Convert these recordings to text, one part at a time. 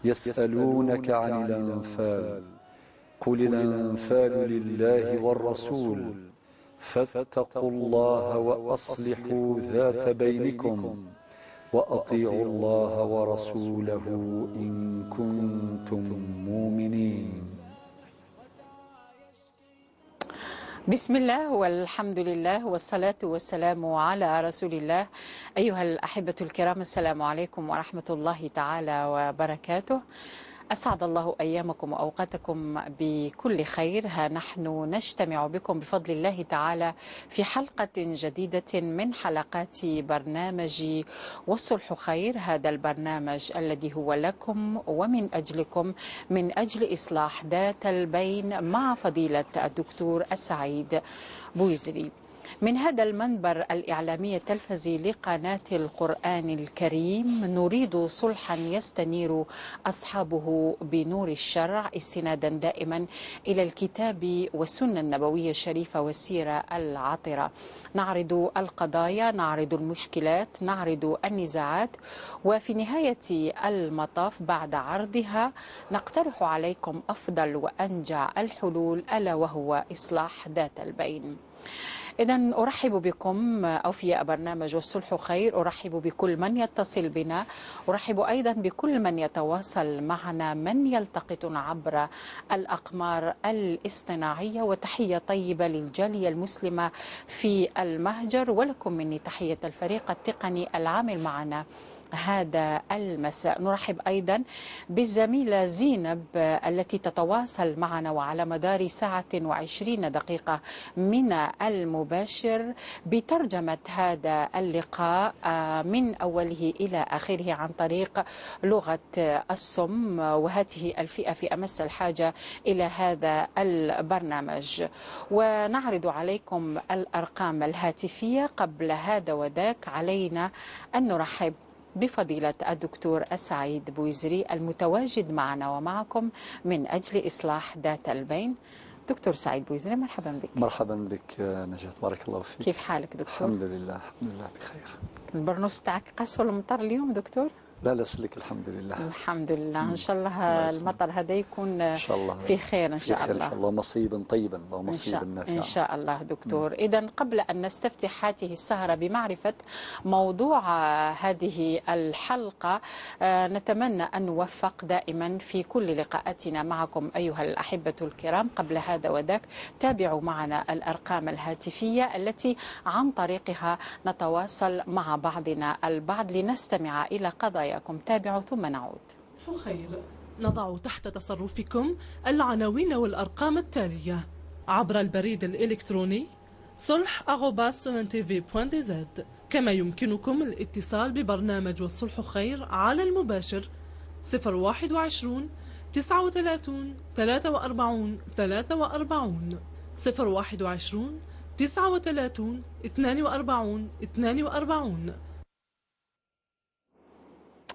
يسألونك عن الأنفال قل الأنفال لله والرسول فاتقوا الله وأصلحوا ذات بينكم وأطيعوا الله ورسوله إن كنتم مؤمنين. بسم الله والحمد لله والصلاة والسلام على رسول الله. أيها الأحبة الكرام، السلام عليكم ورحمة الله تعالى وبركاته. أسعد الله أيامكم وأوقاتكم بكل خير. ها نحن نجتمع بكم بفضل الله تعالى في حلقة جديدة من حلقات برنامج والصلح خير، هذا البرنامج الذي هو لكم ومن أجلكم، من أجل إصلاح ذات البين، مع فضيلة الدكتور السعيد بويزري. من هذا المنبر الإعلامي التلفزي لقناة القرآن الكريم نريد صلحا يستنير أصحابه بنور الشرع، استنادا دائما إلى الكتاب والسنة النبوية الشريفة والسيرة العطرة. نعرض القضايا، نعرض المشكلات، نعرض النزاعات، وفي نهاية المطاف بعد عرضها نقترح عليكم أفضل وأنجع الحلول، ألا وهو إصلاح ذات البين. إذن أرحب بكم أوفياء برنامج والصلح خير، أرحب بكل من يتصل بنا، أرحب أيضا بكل من يتواصل معنا، من يلتقطنا عبر الأقمار الاصطناعية، وتحية طيبة للجالية المسلمة في المهجر، ولكم مني تحية الفريق التقني العامل معنا هذا المساء. نرحب أيضا بالزميلة زينب التي تتواصل معنا وعلى مدار 1:20 من المباشر بترجمة هذا اللقاء من أوله إلى آخره عن طريق لغة الصم، وهذه الفئة في أمس الحاجة إلى هذا البرنامج. ونعرض عليكم الأرقام الهاتفية. قبل هذا وذاك علينا أن نرحب بفضيلة الدكتور السعيد بويزري المتواجد معنا ومعكم من أجل إصلاح ذات البين. دكتور سعيد بويزري، مرحبا بك. مرحبا بك نجاة، بارك الله فيك. كيف حالك دكتور؟ الحمد لله، الحمد لله بخير. البرنوس تاعك قاسو المطر اليوم دكتور؟ لا لا سلك، الحمد لله. الحمد لله، ان شاء الله المطر هذا يكون إن شاء الله في خير ان شاء الله. ان شاء الله مصيبا طيبا، اللهم صيبا نافعا ان شاء الله دكتور. اذا قبل ان نستفتح هذه السهرة بمعرفة موضوع هذه الحلقة، نتمنى ان نوفق دائما في كل لقاءاتنا معكم ايها الاحبة الكرام. قبل هذا وذاك تابعوا معنا الارقام الهاتفية التي عن طريقها نتواصل مع بعضنا البعض لنستمع الى قضايا. تابعوا ثم نعود. خير، نضع تحت تصرفكم العناوين والأرقام التالية عبر البريد الإلكتروني solh@tv.dz. كما يمكنكم الاتصال ببرنامج والصلح خير على المباشر 021 39 43 43 021 39 42 42.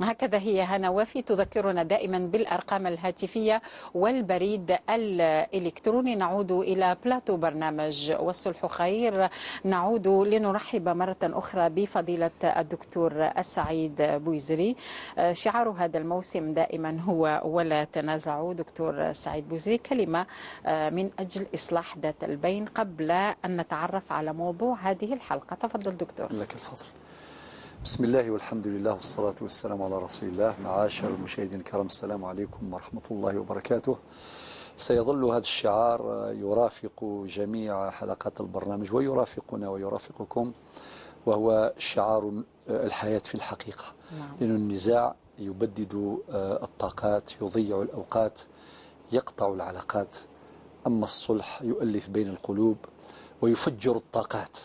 هكذا هي هنا وفي تذكرنا دائما بالأرقام الهاتفية والبريد الإلكتروني. نعود إلى بلاتو برنامج والصلح خير، نعود لنرحب مرة أخرى بفضيلة الدكتور السعيد بويزري. شعار هذا الموسم دائما هو ولا تنازعوا. دكتور سعيد بويزري، كلمة من أجل إصلاح ذات البين قبل أن نتعرف على موضوع هذه الحلقة. تفضل دكتور. لك الفضل. بسم الله والحمد لله والصلاة والسلام على رسول الله. معاشر المشاهدين الكرام، السلام عليكم ورحمة الله وبركاته. سيظل هذا الشعار يرافق جميع حلقات البرنامج ويرافقنا ويرافقكم، وهو شعار الحياة في الحقيقة. نعم. لأن النزاع يبدد الطاقات، يضيع الأوقات، يقطع العلاقات، أما الصلح يؤلف بين القلوب ويفجر الطاقات.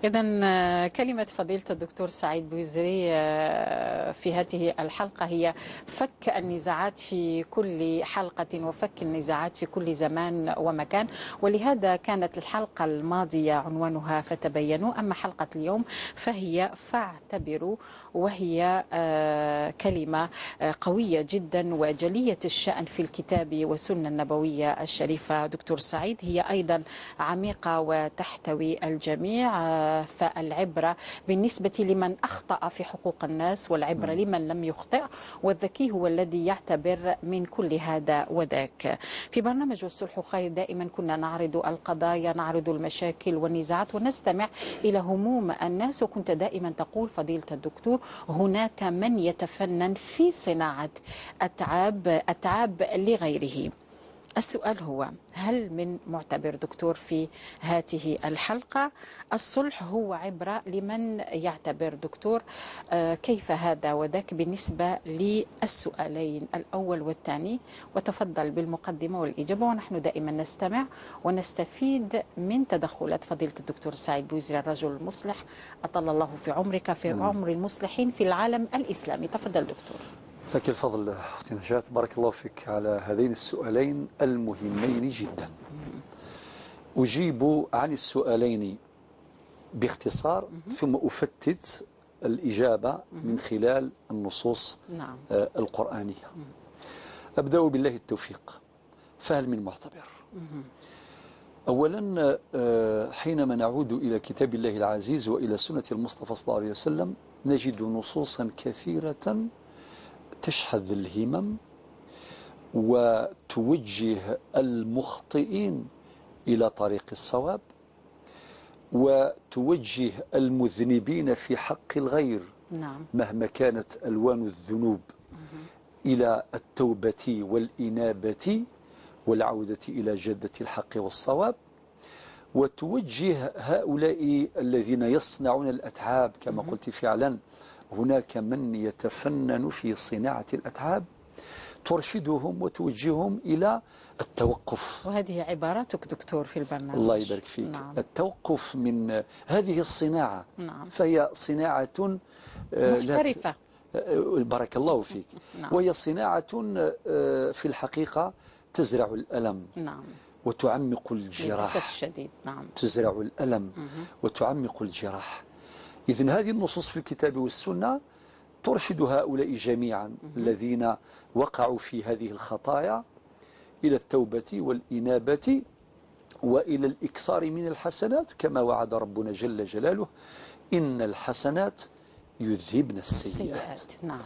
إذا كلمة فضيلة الدكتور سعيد بويزري في هذه الحلقة هي فك النزاعات في كل حلقة وفك النزاعات في كل زمان ومكان، ولهذا كانت الحلقة الماضية عنوانها فتبينوا، أما حلقة اليوم فهي فاعتبروا، وهي كلمة قوية جدا وجلية الشأن في الكتاب والسنة النبوية الشريفة. دكتور سعيد، هي أيضا عميقة وتحتوي الجميع. فالعبرة بالنسبة لمن أخطأ في حقوق الناس، والعبرة لمن لم يخطئ، والذكي هو الذي يعتبر من كل هذا وذاك. في برنامج والصلح خير دائما كنا نعرض القضايا، نعرض المشاكل والنزاعات، ونستمع إلى هموم الناس. وكنت دائما تقول فضيلة الدكتور هناك من يتفنن في صناعة أتعاب لغيره. السؤال هو: هل من معتبر دكتور في هذه الحلقة؟ الصلح هو عبرة لمن يعتبر دكتور. كيف هذا وذاك بالنسبة للسؤالين الأول والثاني؟ وتفضل بالمقدمة والإجابة، ونحن دائما نستمع ونستفيد من تدخلات فضيلة الدكتور سعيد بوزري الرجل المصلح، أطال الله في عمرك في عمر المصلحين في العالم الإسلامي. تفضل دكتور. لك الفضل أختي نجاة، بارك الله فيك على هذين السؤالين المهمين جدا. أجيب عن السؤالين باختصار ثم أفتت الإجابة من خلال النصوص القرآنية. أبدأ بالله التوفيق. فهل من معتبر؟ أولا، حينما نعود إلى كتاب الله العزيز وإلى سنة المصطفى صلى الله عليه وسلم نجد نصوصا كثيرة تشحذ الهمم وتوجه المخطئين إلى طريق الصواب، وتوجه المذنبين في حق الغير مهما كانت ألوان الذنوب إلى التوبة والإنابة والعودة إلى جادة الحق والصواب، وتوجه هؤلاء الذين يصنعون الأتعاب كما قلت فعلا هناك من يتفنن في صناعة الأتعاب، ترشدهم وتوجههم إلى التوقف. وهذه عباراتك دكتور في البرنامج. الله يبارك فيك. نعم. التوقف من هذه الصناعة. نعم. فهي صناعة محترفة. بارك الله فيك. نعم. وهي صناعة في الحقيقة تزرع الألم. نعم. وتعمق الجراح. للأسف الشديد. نعم. تزرع الألم وتعمق الجراح. إذن هذه النصوص في الكتاب والسنة ترشد هؤلاء جميعا الذين وقعوا في هذه الخطايا إلى التوبة والإنابة وإلى الإكثار من الحسنات، كما وعد ربنا جل جلاله: إن الحسنات يذهبن السيئات. نعم.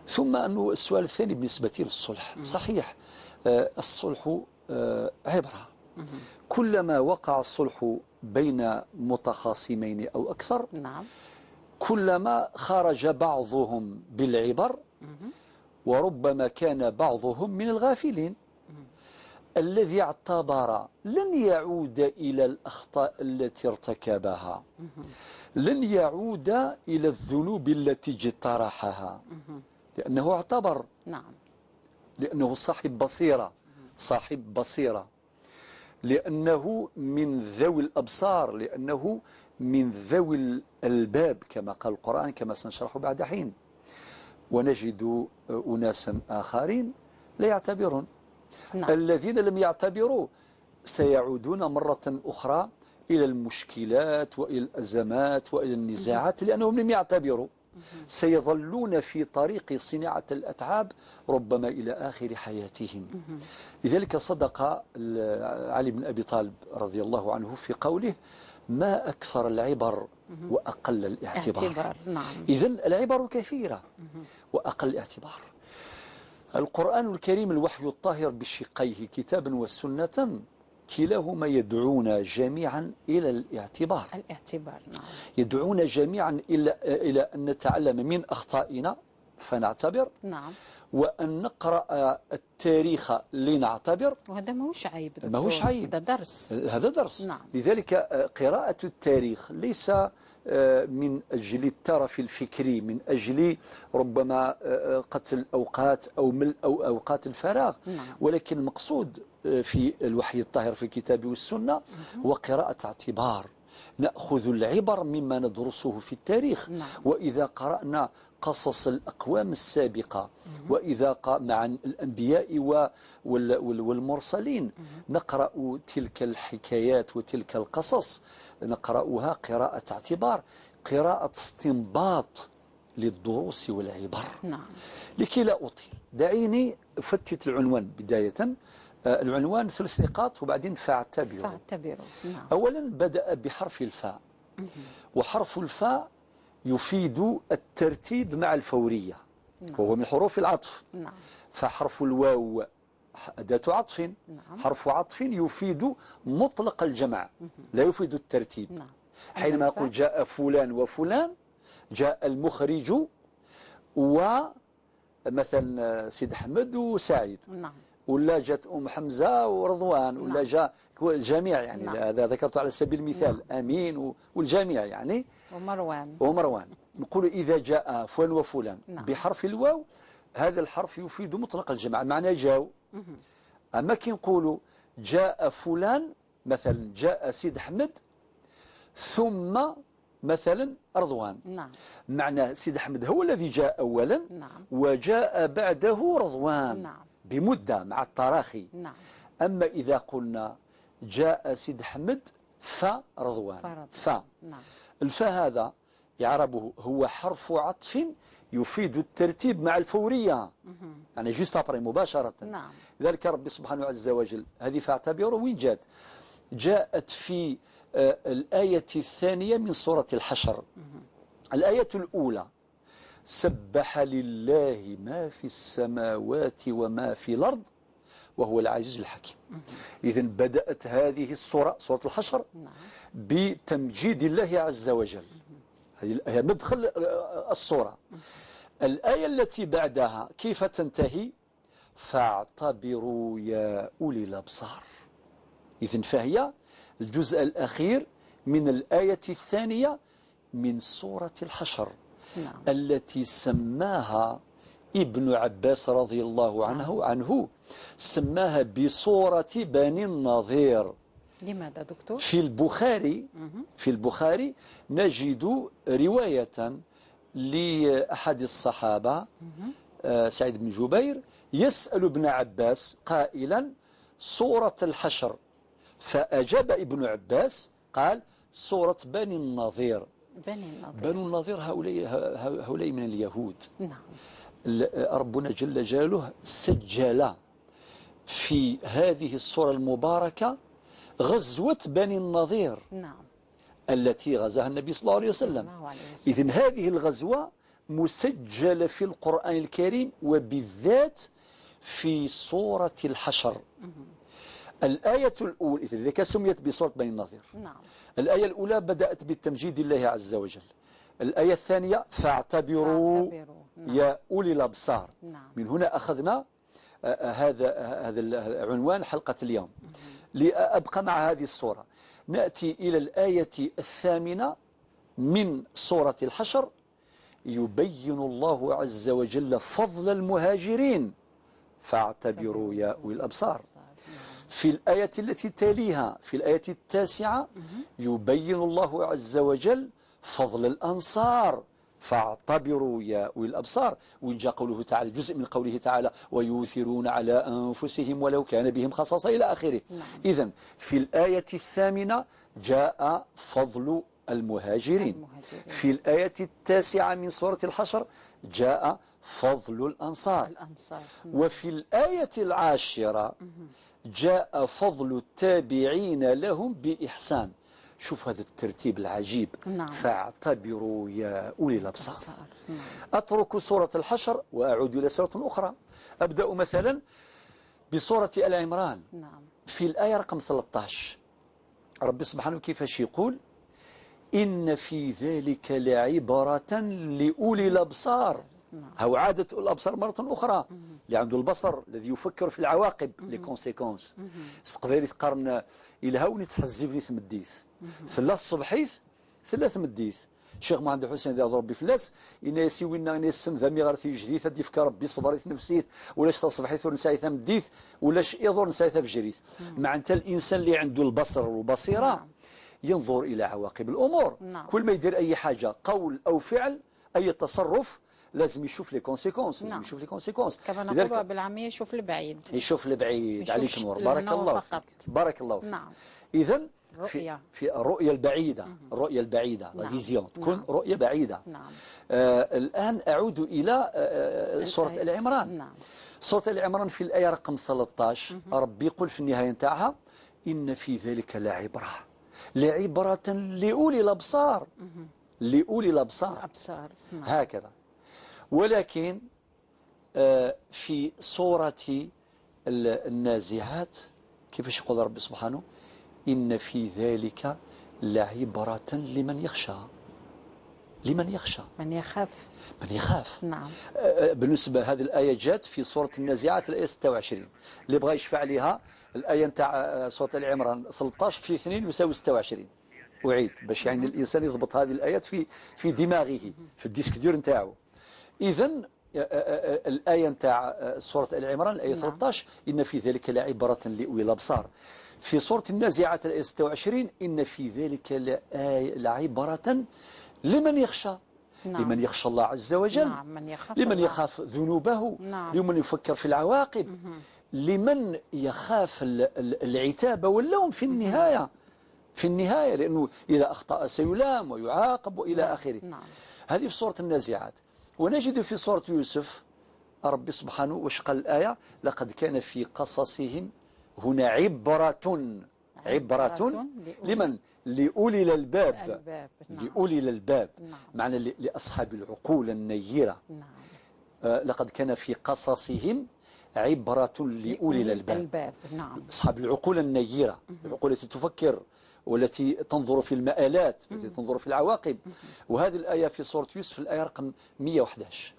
ثم أنه السؤال الثاني بالنسبة للصلح. صحيح، الصلح عبرة. كلما وقع الصلح بين متخاصمين أو أكثر، نعم، كلما خرج بعضهم بالعبر، وربما كان بعضهم من الغافلين. الذي اعتبر لن يعود إلى الأخطاء التي ارتكبها، لن يعود إلى الذنوب التي اجترحها، لأنه اعتبر، نعم، لأنه صاحب بصيرة، صاحب بصيرة، لأنه من ذوي الأبصار، لأنه من ذوي الألباب كما قال القرآن، كما سنشرح بعد حين. ونجد أناسا آخرين لا يعتبرون. نعم. الذين لم يعتبروا سيعودون مرة أخرى إلى المشكلات وإلى الأزمات وإلى النزاعات، لأنهم لم يعتبروا. سيظلون في طريق صناعة الأتعاب ربما إلى آخر حياتهم. لذلك صدق علي بن أبي طالب رضي الله عنه في قوله: ما أكثر العبر وأقل الاعتبار. نعم. إذن العبر كثيرة وأقل الاعتبار. القرآن الكريم الوحي الطاهر بشقيه كتابا وسنة كلاهما يدعون جميعا إلى الاعتبار. الاعتبار، نعم. يدعون جميعا إلى أن نتعلم من أخطائنا فنعتبر، نعم، وأن نقرأ التاريخ لنعتبر. وهذا ماهوش عيب دكتور. ماهوش عيب، هذا درس، هذا درس. نعم. لذلك قراءة التاريخ ليس من أجل الترف الفكري، من أجل ربما قتل الأوقات أو ملء أو أوقات الفراغ، نعم، ولكن المقصود في الوحي الطاهر في الكتاب والسنة هو قراءة اعتبار، نأخذ العبر مما ندرسه في التاريخ. نعم. وإذا قرأنا قصص الأقوام السابقة، وإذا مع الأنبياء والمرسلين، نقرأ تلك الحكايات وتلك القصص، نقرأها قراءة اعتبار، قراءة استنباط للدروس والعبر. نعم. لكي لا أطيل دعيني أفتت العنوان بداية. العنوان 3 نقاط وبعدين فاعتبروا. فاعتبروا. نعم. أولا بدأ بحرف الفاء. وحرف الفاء يفيد الترتيب مع الفورية. نعم. وهو من حروف العطف. نعم. فحرف الواو أداة عطف. نعم. حرف عطف يفيد مطلق الجمع، لا يفيد الترتيب. نعم. حينما أقول جاء فلان وفلان، جاء المخرج ومثلا سيد أحمد وسعيد. نعم. ولا جاءت أم حمزة ورضوان، ولا نعم. جاء الجميع يعني. نعم. هذا ذكرت على سبيل المثال. نعم. أمين والجميع يعني، ومروان. نقول إذا جاء فلان وفلان. نعم. بحرف الواو، هذا الحرف يفيد مطلق الجمع، معنى جاو. أما كي نقولوا جاء فلان، مثلا جاء سيد أحمد ثم مثلا رضوان. نعم. معنى سيد أحمد هو الذي جاء أولا. نعم. وجاء بعده رضوان. نعم. بمدة مع التراخي. نعم. أما إذا قلنا جاء سيد أحمد فرضوان، ف. نعم. الفاء هذا يعربه هو حرف عطف يفيد الترتيب مع الفورية، يعني juste après، مباشرة. نعم. لذلك ربي سبحانه عز وجل هذه فاعتبروا وين جاءت؟ جاءت في الآية الثانية من سورة الحشر. الآية الأولى: سبح لله ما في السماوات وما في الأرض وهو العزيز الحكيم. إذن بدأت هذه السورة، سورة الحشر، نعم. بتمجيد الله عز وجل. هذه هي مدخل السورة. الآية التي بعدها كيف تنتهي؟ فاعتبروا يا أولي الأبصار. إذن فهي الجزء الأخير من الآية الثانية من سورة الحشر. نعم. التي سماها ابن عباس رضي الله عنه سماها بصورة بني النضير. لماذا دكتور؟ في البخاري نجد رواية لأحد الصحابة، سعيد بن جبير، يسأل ابن عباس قائلا: سورة الحشر. فأجاب ابن عباس قال: سورة بني النضير. بني النضير، بنو النضير هؤلاء من اليهود. نعم. ربنا جل جلاله سجل في هذه السورة المباركة غزوة بني النضير. نعم. التي غزاها النبي صلى الله عليه وسلم. إذن هذه الغزوة مسجلة في القرآن الكريم، وبالذات في سورة الحشر. الآية الأولى، إذا سميت بسورة بني النضير. نعم. الآية الأولى بدأت بالتمجيد الله عز وجل. الآية الثانية: فاعتبروا نعم. يا أولي الأبصار. نعم. من هنا أخذنا هذا عنوان حلقة اليوم. لأبقى مع هذه السورة، نأتي إلى الآية الثامنة من سورة الحشر. يبين الله عز وجل فضل المهاجرين: فاعتبروا يا أولي الأبصار. في الآية التي تليها، في الآية التاسعة، يبين الله عز وجل فضل الأنصار: فاعتبروا يا أولي الأبصار. وإن جاء قوله تعالى، جزء من قوله تعالى: ويؤثرون على أنفسهم ولو كان بهم خصاصة، إلى آخره. نعم. إذن في الآية الثامنة جاء فضل المهاجرين. في الآية التاسعة من سورة الحشر جاء فضل الأنصار. وفي الآية العاشرة جاء فضل التابعين لهم بإحسان. شوف هذا الترتيب العجيب. نعم. فاعتبروا يا أولي الأبصار. نعم. أترك سورة الحشر وأعود إلى سورة أخرى. أبدأ مثلا بسورة آل عمران. نعم. في الآية رقم 13 ربي سبحانه كيفاش يقول: إن في ذلك لعبرة لأولي الأبصار. نعم. هو عادة الأبصار مرة أخرى، اللي عنده البصر الذي يفكر في العواقب، les conséquences. تقدر تقارن إلى هوني تحزفني ثمديث ثلاث صبحيث ثلاث مديث. الشيخ محمد حسين ذا ربي فلاس إن يسيوينا إن يسن ذا ميغار في جديث هدي فكر ربي صبريت نفسيت ولاش تصبحيث ونساي ثمديث ولاش إيضور نساي ثفجريث. مع أنت الإنسان اللي عنده البصر والبصيرة نعم. ينظر إلى عواقب الأمور. نعم. كل ما يدير أي حاجة، قول أو فعل، أي تصرف، لازم يشوف les conséquences. لازم نعم. يشوف les conséquences. كما نقولها بالعامية، يشوف البعيد. يشوف البعيد. عليك نور، بارك الله فيك. بارك الله فيك. نعم. إذا في الرؤية البعيدة، الرؤية البعيدة، la vision، تكون نعم. رؤية بعيدة. نعم. الآن أعود إلى سورة آل عمران. نعم. سورة آل عمران في الآية رقم 13 ربي يقول في النهاية نتاعها: إن في ذلك لعبرة. لعبرة لأولي الأبصار، لأولي الأبصار. نعم. هكذا. ولكن في سورة النازعات كيفاش يقول ربي سبحانه؟ إن في ذلك لعبرة لمن يخشى. لمن يخشى، من يخاف، من يخاف. نعم. بالنسبة هذه الآية جات في سورة النازعات الآية 26، اللي بغى يشفع لها الآية نتاع سورة العمران 13 في 2 يساوي 26. أعيد باش يعني الإنسان يضبط هذه الآيات في دماغه، في ال disque dur نتاعو. إذا الآية نتاع سورة العمران الآية 13 إن في ذلك لعبرة لأولي الأبصار. في سورة النازعات الآية 26 إن في ذلك لعبرة لمن يخشى. نعم. لمن يخشى الله عز وجل. نعم. من يخاف لمن الله. يخاف ذنوبه. نعم. لمن يفكر في العواقب. لمن يخاف العتاب واللوم في النهاية، في النهاية، لأنه إذا أخطأ سيلام ويعاقب وإلى آخره. نعم. هذه في سورة النازعات. ونجد في سورة يوسف ربي سبحانه وش قال الآية؟ لقد كان في قصصهم هنا عبرة، عبرة لمن؟ لأولي الألباب. نعم. لأولي الألباب. نعم. معنى لأصحاب العقول النيرة. نعم. لقد كان في قصصهم عبرة لأولي الألباب. نعم. أصحاب العقول النيرة، العقول التي تفكر والتي تنظر في المآلات، التي تنظر في العواقب. وهذه الآية في سورة يوسف الآية رقم 111.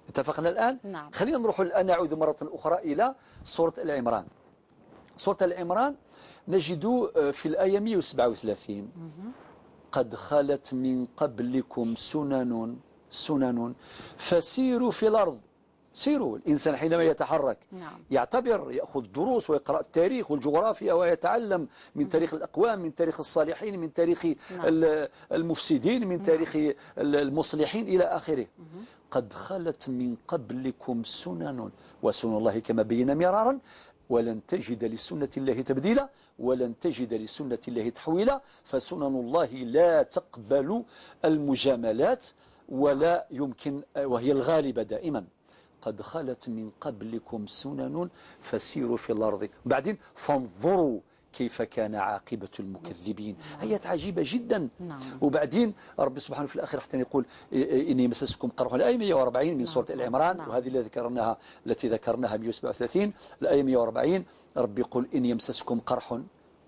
اتفقنا الآن؟ نعم. خلينا نروح الآن، نعود مرة أخرى إلى سورة العمران. سورة العمران نجد في الآية 137 قد خلت من قبلكم سنن، سنن فسيروا في الأرض. سيروا، الإنسان حينما يتحرك نعم. يعتبر، يأخذ دروس ويقرأ التاريخ والجغرافيا ويتعلم من تاريخ الأقوام، من تاريخ الصالحين، من تاريخ نعم. المفسدين، من تاريخ المصلحين إلى آخره. قد خلت من قبلكم سنن، وسنن الله كما بينا مرارا، ولن تجد لسنة الله تبديلا ولن تجد لسنة الله تحويلا. فسنن الله لا تقبل المجاملات ولا يمكن، وهي الغالبة دائما. قد خلت من قبلكم سنن فسيروا في الأرض، بعدين فانظروا كيف كان عاقبة المكذبين. آيات عجيبة جدا. نعم. وبعدين ربي سبحانه في الآخر حتى يقول إني مسسكم قرح، الآية 140 من نعم. سورة العمران. نعم. وهذه التي ذكرناها، التي ذكرناها 137، الآية 140 ربي يقول إن يمسسكم قرح،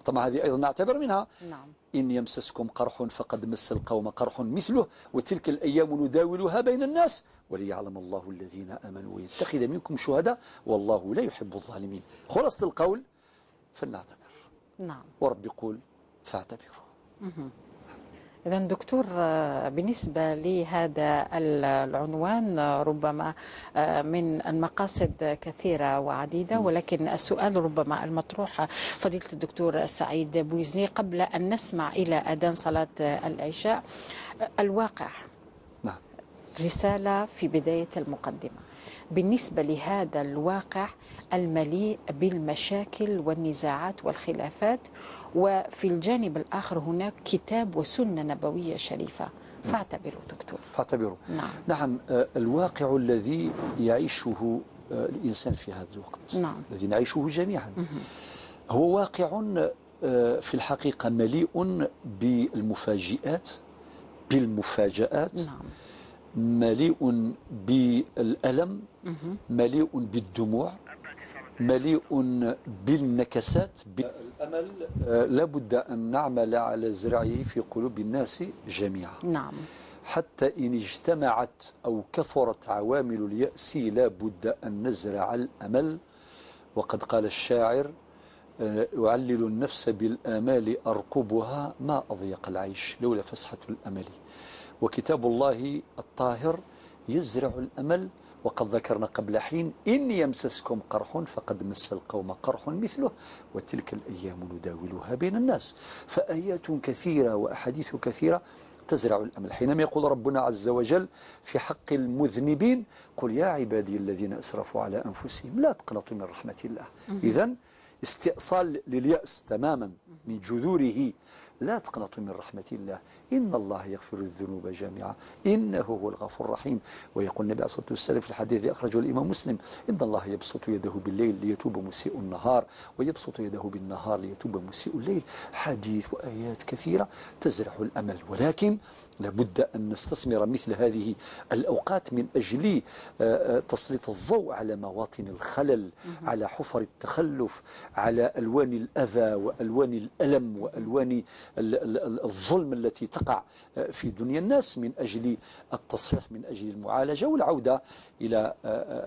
طبعا هذه أيضا نعتبر منها. نعم. إن يمسسكم قرح فقد مس القوم قرح مثله وتلك الأيام نداولها بين الناس وليعلم الله الذين آمنوا ويتخذ منكم شهداء والله لا يحب الظالمين. خلاصة القول فلنعتبر. نعم. ورب يقول فاعتبروا. إذا دكتور، بالنسبة لهذا العنوان ربما من المقاصد كثيرة وعديدة، ولكن السؤال ربما المطروح فضيلة الدكتور سعيد بويزني قبل أن نسمع إلى أذان صلاة العشاء، الواقع. نعم. رسالة في بداية المقدمة بالنسبة لهذا الواقع المليء بالمشاكل والنزاعات والخلافات، وفي الجانب الآخر هناك كتاب وسنة نبوية شريفة، فاعتبروا دكتور. فاعتبروا. نعم. نعم، الواقع الذي يعيشه الإنسان في هذا الوقت، نعم. الذي نعيشه جميعا، هو واقع في الحقيقة مليء بالمفاجئات، بالمفاجآت. نعم. مليء بالألم، مليء بالدموع، مليء بالنكسات. الأمل لابد أن نعمل على زرعه في قلوب الناس جميعا. نعم. حتى إن اجتمعت أو كثرت عوامل اليأس لابد أن نزرع الأمل. وقد قال الشاعر: أعلل النفس بالآمال أرقبها ما أضيق العيش لولا فسحة الأمل. وكتاب الله الطاهر يزرع الأمل، وقد ذكرنا قبل حين: إن يمسسكم قرح فقد مس القوم قرح مثله وتلك الأيام نداولها بين الناس. فآيات كثيرة وأحاديث كثيرة تزرع الأمل. حينما يقول ربنا عز وجل في حق المذنبين: قل يا عبادي الذين أسرفوا على أنفسهم لا تقنطوا من رحمة الله. إذن استئصال لليأس تماما من جذوره، لا تقنطوا من رحمة الله، إن الله يغفر الذنوب جميعا إنه هو الغفور الرحيم. ويقول النبي عليه الصلاة والسلام في الحديث الذي أخرجه الإمام مسلم: إن الله يبسط يده بالليل ليتوب مسيء النهار، ويبسط يده بالنهار ليتوب مسيء الليل. حديث وآيات كثيرة تزرع الأمل، ولكن لابد أن نستثمر مثل هذه الأوقات من أجل تسليط الضوء على مواطن الخلل، على حفر التخلف، على ألوان الأذى وألوان الألم وألوان الظلم التي تقع في دنيا الناس، من أجل التصحيح، من أجل المعالجة والعودة إلى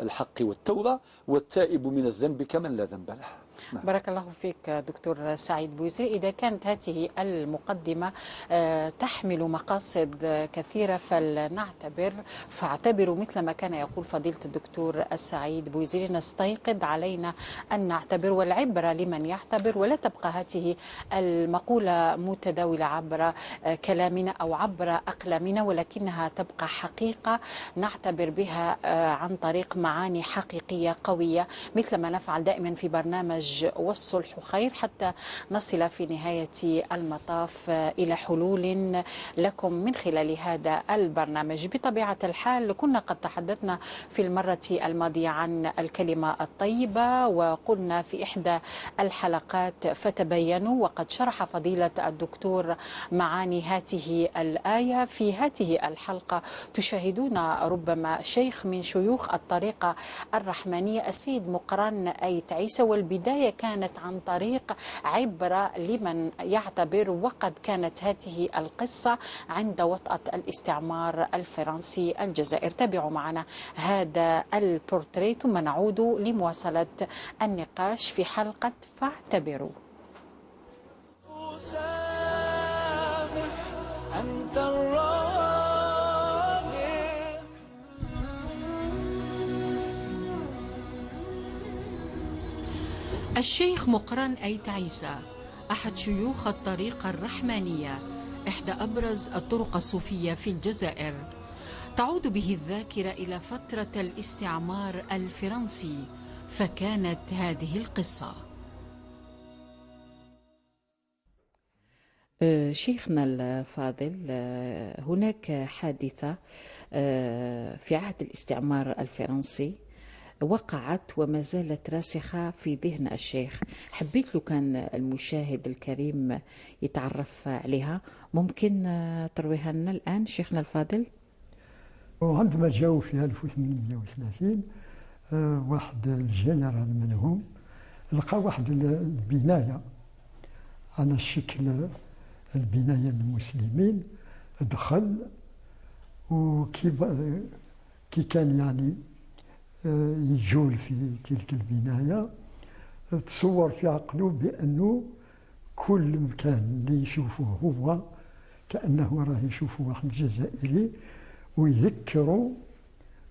الحق والتوبة، والتائب من الذنب كمن لا ذنب له. نعم. بارك الله فيك دكتور سعيد بويزري. إذا كانت هذه المقدمة تحمل مقاصد كثيرة فلنعتبر، فاعتبروا مثل ما كان يقول فضيلة الدكتور السعيد بويزري، نستيقظ، علينا أن نعتبر، والعبرة لمن يعتبر، ولا تبقى هذه المقولة متداولة عبر كلامنا أو عبر أقلامنا، ولكنها تبقى حقيقة نعتبر بها عن طريق معاني حقيقية قوية، مثل ما نفعل دائما في برنامج والصلح خير، حتى نصل في نهاية المطاف إلى حلول لكم من خلال هذا البرنامج. بطبيعة الحال كنا قد تحدثنا في المرة الماضية عن الكلمة الطيبة، وقلنا في إحدى الحلقات فتبينوا، وقد شرح فضيلة الدكتور معاني هذه الآية. في هذه الحلقة تشاهدون ربما شيخ من شيوخ الطريقة الرحمانية، السيد مقران أيت عيسى، والبداية كانت عن طريق عبرة لمن يعتبر، وقد كانت هذه القصة عند وطأة الاستعمار الفرنسي الجزائر. تابعوا معنا هذا البورتري ثم نعود لمواصلة النقاش في حلقة فاعتبروا. أنت الرابع. الشيخ مقران أيت عيسى أحد شيوخ الطريقة الرحمانية، إحدى أبرز الطرق الصوفية في الجزائر. تعود به الذاكرة إلى فترة الاستعمار الفرنسي، فكانت هذه القصة. شيخنا الفاضل، هناك حادثة في عهد الاستعمار الفرنسي وقعت وما زالت راسخة في ذهن الشيخ، حبيت لو كان المشاهد الكريم يتعرف عليها، ممكن ترويها لنا الآن شيخنا الفاضل؟ وعندما جاءوا في 1830 واحد الجنرال منهم لقى واحد البناية على شكل البناية المسلمين، دخل وكي كان يعني يجول في تلك البناية تصور في عقله بأنه كل مكان اللي يشوفه هو كأنه راه يشوفه واحد جزائري ويذكره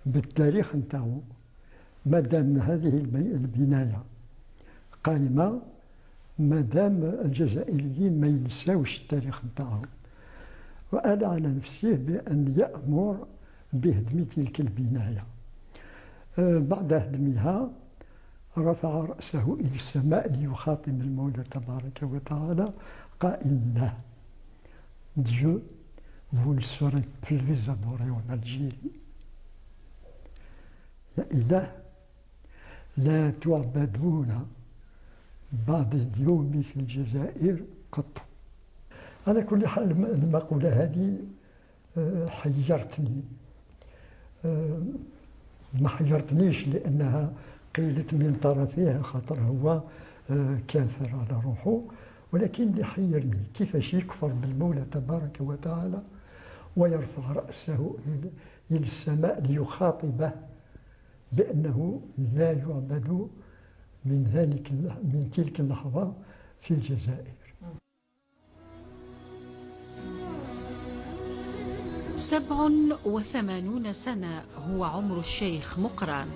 بالتاريخ نتاعو. ما دام هذه البناية قائمة، ما دام الجزائريين ما ينساوش التاريخ نتاعهم، وقال على نفسه بأن يأمر بهدم تلك البناية. بعد هدمها رفع رأسه إلى السماء ليخاطب المولى تبارك وتعالى قائلا له: Dieu, vous ne serez plus adoré en Algérie. يا إله، لا تعبدون بعد اليوم في الجزائر قط. على كل حال المقولة هذه حيرتني، ما حيرتنيش لأنها قيلت من طرفها خاطر هو كافر على روحه، ولكن اللي حيرني كيفاش يكفر بالمولى تبارك وتعالى ويرفع رأسه إلى السماء ليخاطبه بأنه لا يعبد من ذلك من تلك اللحظة في الجزائر. 87 سنة هو عمر الشيخ مقران.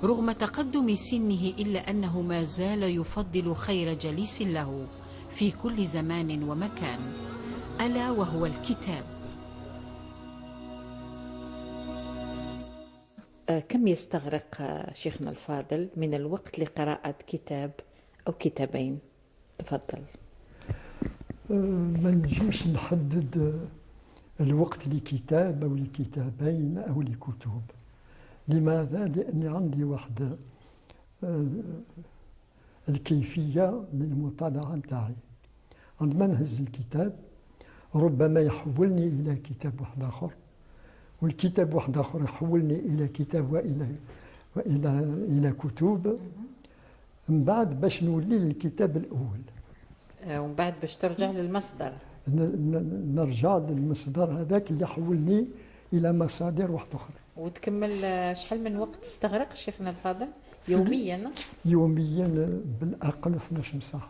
رغم تقدم سنه إلا أنه ما زال يفضل خير جليس له في كل زمان ومكان، ألا وهو الكتاب. كم يستغرق شيخنا الفاضل من الوقت لقراءة كتاب أو كتابين؟ تفضل. ما نجمش نحدد الوقت لكتاب أو لكتابين أو لكتب. لماذا؟ لأني عندي واحد الكيفية للمطالعة نتاعي. عندما نهز الكتاب ربما يحولني إلى كتاب واحد آخر، والكتاب واحد آخر يحولني إلى كتاب وإلى وإلى إلى كتب، من بعد باش نولي للكتاب الأول، ومن بعد باش ترجع للمصدر. نرجع للمصدر هذاك اللي حولني إلى مصادر واحدة أخرى. وتكمل. شحال من وقت تستغرق شيخنا الفاضل يوميا؟ يوميا بالأقل 12 ساعة.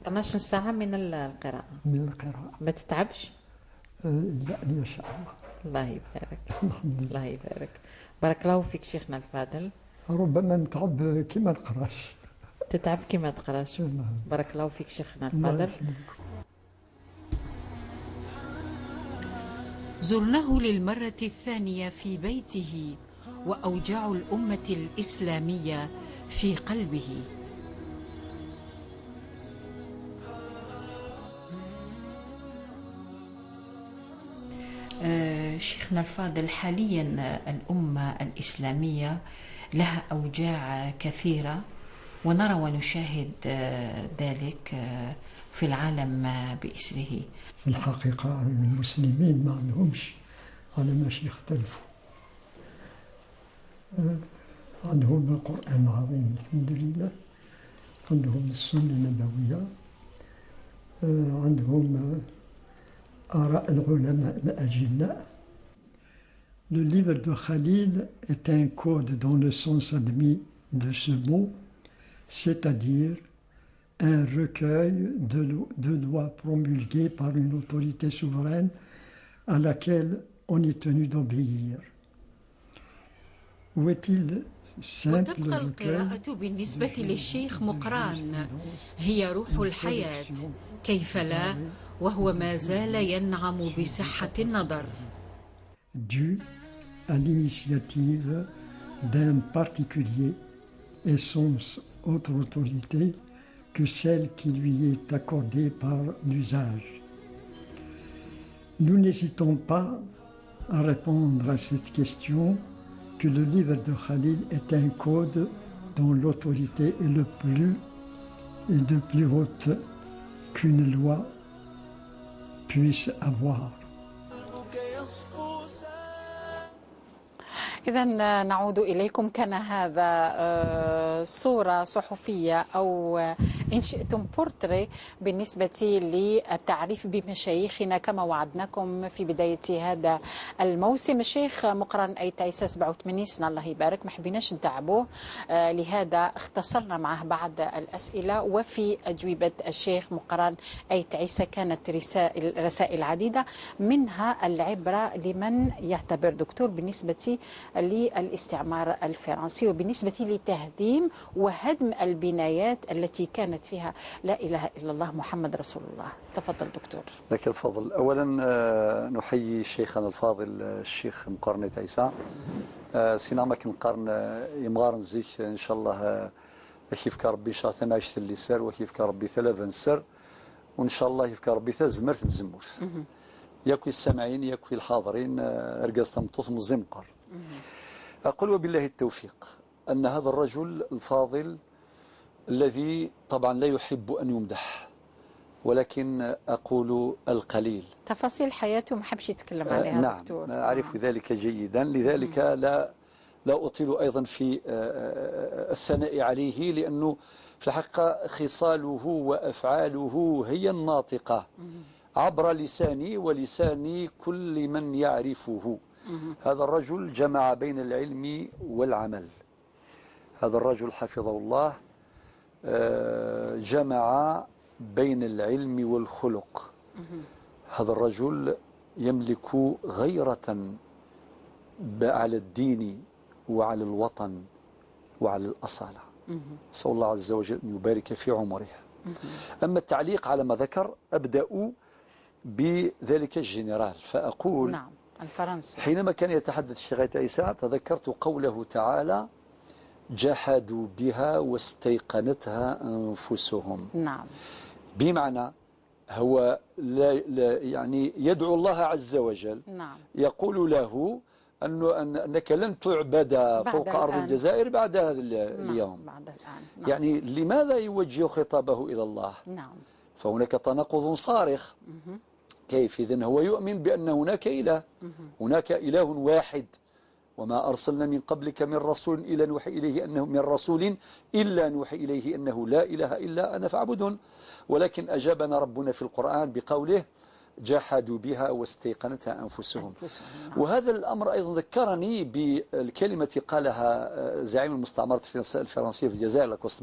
12 ساعة من القراءة. من القراءة. ما تتعبش؟ لا إن شاء الله. الله يبارك. الله يبارك. بارك الله فيك شيخنا الفاضل. ربما نتعب كما نقراش. تتعب كما تقراش. بارك الله فيك شيخنا الفاضل. زرناه للمرة الثانية في بيته، وأوجاع الأمة الإسلامية في قلبه. شيخنا الفاضل، حاليا الأمة الإسلامية لها أوجاع كثيرة، ونرى ونشاهد ذلك في العالم بإسره. في الحقيقة المسلمين ما عندهمش على ماشي يختلفوا، عندهم القرآن العظيم الحمد لله، عندهم السنة النبوية، عندهم آراء العلماء الأجلاء. Le livre de Khalil est un code dans le sens admis de ce mot, c'est-à-dire un recueil de lois promulguées par une autorité souveraine à laquelle on est tenu d'obéir. Où est-il simple وتبقى القراءة بالنسبة للشيخ مقران هي روح الحياة، كيف لا وهو ما زال ينعم بصحة النظر. Due à l'initiative d'un particulier et sans autre autorité que celle qui lui est accordée par l'usage. Nous n'hésitons pas à répondre à cette question que le livre de Khalil est un code dont l'autorité est le plus et de plus haute qu'une loi puisse avoir. إذا نعود إليكم. كان هذا صورة صحفية أو إن شئتم بورتري بالنسبة للتعريف بمشايخنا كما وعدناكم في بداية هذا الموسم. الشيخ مقران أيت عيسى 87 سنة الله يبارك، ما حبيناش نتعبوه، لهذا اختصرنا معه بعض الأسئلة. وفي أجوبة الشيخ مقران أيت عيسى كانت رسائل عديدة، منها العبرة لمن يعتبر دكتور بالنسبة للاستعمار الفرنسي وبالنسبة لتهديم وهدم البنايات التي كانت فيها لا إله إلا الله محمد رسول الله. تفضل دكتور. لك الفضل. أولا نحيي شيخنا الفاضل الشيخ مقرن أيت عيسى. سينا ما كنقارن يمغارن زيك إن شاء الله كيف كربي شاء ثماش اللي سر وكيف كربي ثلاثة سر وإن شاء الله كيف كربي ثزمرت تزموت. ياكوي السامعين ياكوي الحاضرين أرجاز تمطوط مزمقر. أقول وبالله التوفيق أن هذا الرجل الفاضل الذي طبعا لا يحب أن يمدح، ولكن أقول القليل. تفاصيل حياته ما حبش يتكلم عليها. نعم دكتور. أعرف ذلك جيدا، لذلك لا أطيل أيضا في الثناء عليه، لأنه في الحقيقة خصاله وأفعاله هي الناطقة عبر لساني ولسان كل من يعرفه. هذا الرجل جمع بين العلم والعمل. هذا الرجل حفظه الله جمع بين العلم والخلق. هذا الرجل يملك غيرة على الدين وعلى الوطن وعلى الأصالة. نسأل الله عز وجل أن يبارك في عمره. أما التعليق على ما ذكر أبدأ بذلك الجنرال فأقول نعم الفرنسي. حينما كان يتحدث الشيخ أيت عيسى تذكرت قوله تعالى جحدوا بها واستيقنتها أنفسهم. نعم. بمعنى هو لا لا يعني يدعو الله عز وجل. نعم. يقول له أنك لن تعبد فوق أرض الجزائر بعد هذا اليوم. نعم. بعد الآن. نعم. يعني لماذا يوجه خطابه إلى الله؟ نعم. فهناك تناقض صارخ. كيف إذن هو يؤمن بأن هناك إله، هناك إله واحد، وما أرسلنا من قبلك من رسول إلا نوحي إليه أنه من رسول إلا نوحي إليه أنه لا إله إلا أنا فاعبدون. ولكن أجابنا ربنا في القرآن بقوله جحدوا بها واستيقنتها أنفسهم. وهذا الأمر أيضا ذكرني بالكلمة قالها زعيم المستعمرة الفرنسية في الجزائر لاكوست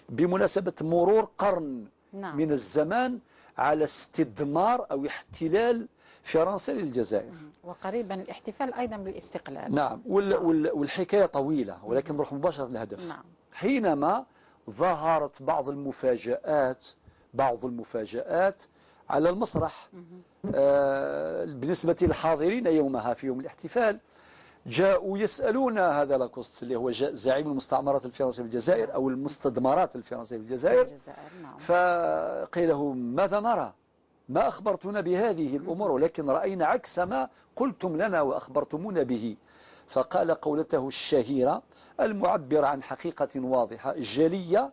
بمناسبة مرور قرن نعم. من الزمان على استدمار أو احتلال فرنسا للجزائر، وقريبا الاحتفال أيضا بالاستقلال. نعم. والحكاية طويلة، ولكن نروح مباشرة للهدف. نعم. حينما ظهرت بعض المفاجآت على المسرح بالنسبة للحاضرين يومها في يوم الاحتفال، جاءوا يسألون هذا لاكوست اللي هو زعيم المستعمرات الفرنسية في الجزائر أو المستدمرات الفرنسية في الجزائر. نعم. فقيل له ماذا نرى؟ ما أخبرتنا بهذه الأمور، ولكن رأينا عكس ما قلتم لنا وأخبرتمونا به. فقال قولته الشهيرة المعبرة عن حقيقة واضحة جلية،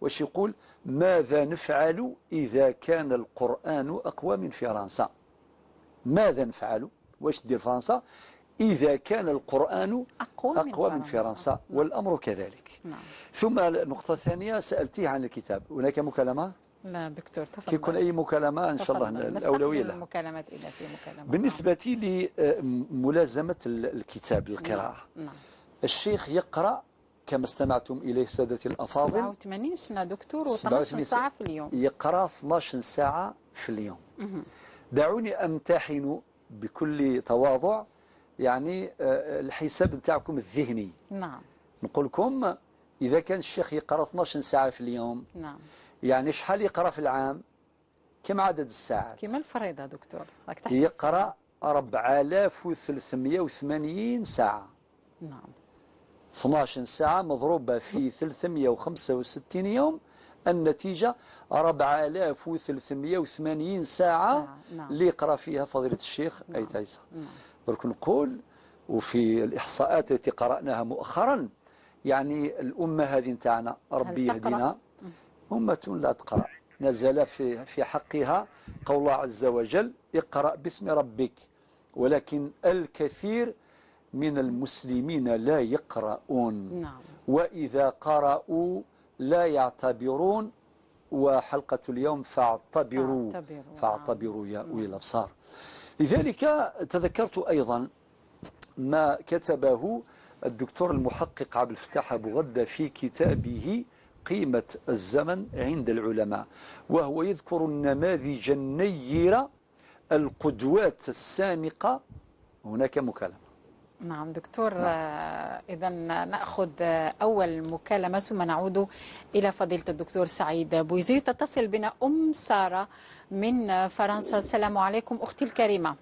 وش يقول؟ ماذا نفعل إذا كان القرآن أقوى من فرنسا؟ ماذا نفعل؟ واش دير فرنسا إذا كان القرآن أقوى من فرنسا؟ والأمر كذلك. نعم. ثم النقطة الثانية سألتيه عن الكتاب. هناك مكالمة؟ لا دكتور، تفضل. كي يكون أي مكالمة إن شاء الله الأولوية لها. المكالمات إذا في مكالمة. بالنسبة لملازمة الكتاب للقراءة. نعم. الشيخ يقرأ كما استمعتم إليه سادتي الأفاضل 87 سنة دكتور، و12 ساعة في اليوم. يقرأ 12 ساعة في اليوم. دعوني أمتحن بكل تواضع يعني الحساب نتاعكم الذهني. نعم. نقول لكم إذا كان الشيخ يقرأ 12 ساعة في اليوم، نعم، يعني شحال يقرأ في العام؟ كم عدد الساعات؟ كما الفريضة دكتور راك تحسب. يقرأ 4380 ساعة. نعم. 12 ساعة مضروبة في 365 يوم، النتيجة 4380 ساعة. نعم. اللي يقرأ فيها فضيلة الشيخ نعم. أيت عيسى. نعم. درك نقول، وفي الإحصاءات التي قرأناها مؤخرا، يعني الأمة هذه نتاعنا ربي يهدينا أمة لا تقرأ. نزل في حقها قول الله عز وجل اقرأ باسم ربك، ولكن الكثير من المسلمين لا يقرؤون. نعم. وإذا قرأوا لا يعتبرون. وحلقة اليوم فاعتبروا، فاعتبروا يا أولي الأبصار. لذلك تذكرت أيضا ما كتبه الدكتور المحقق عبد الفتاح أبو غدة في كتابه قيمة الزمن عند العلماء، وهو يذكر النماذج النيرة، القدوات السامقة. هناك مكالمة. نعم دكتور. نعم. إذا نأخذ أول مكالمة ثم نعود إلى فضيلة الدكتور سعيد بويزري. تتصل بنا أم سارة من فرنسا. السلام عليكم أختي الكريمة.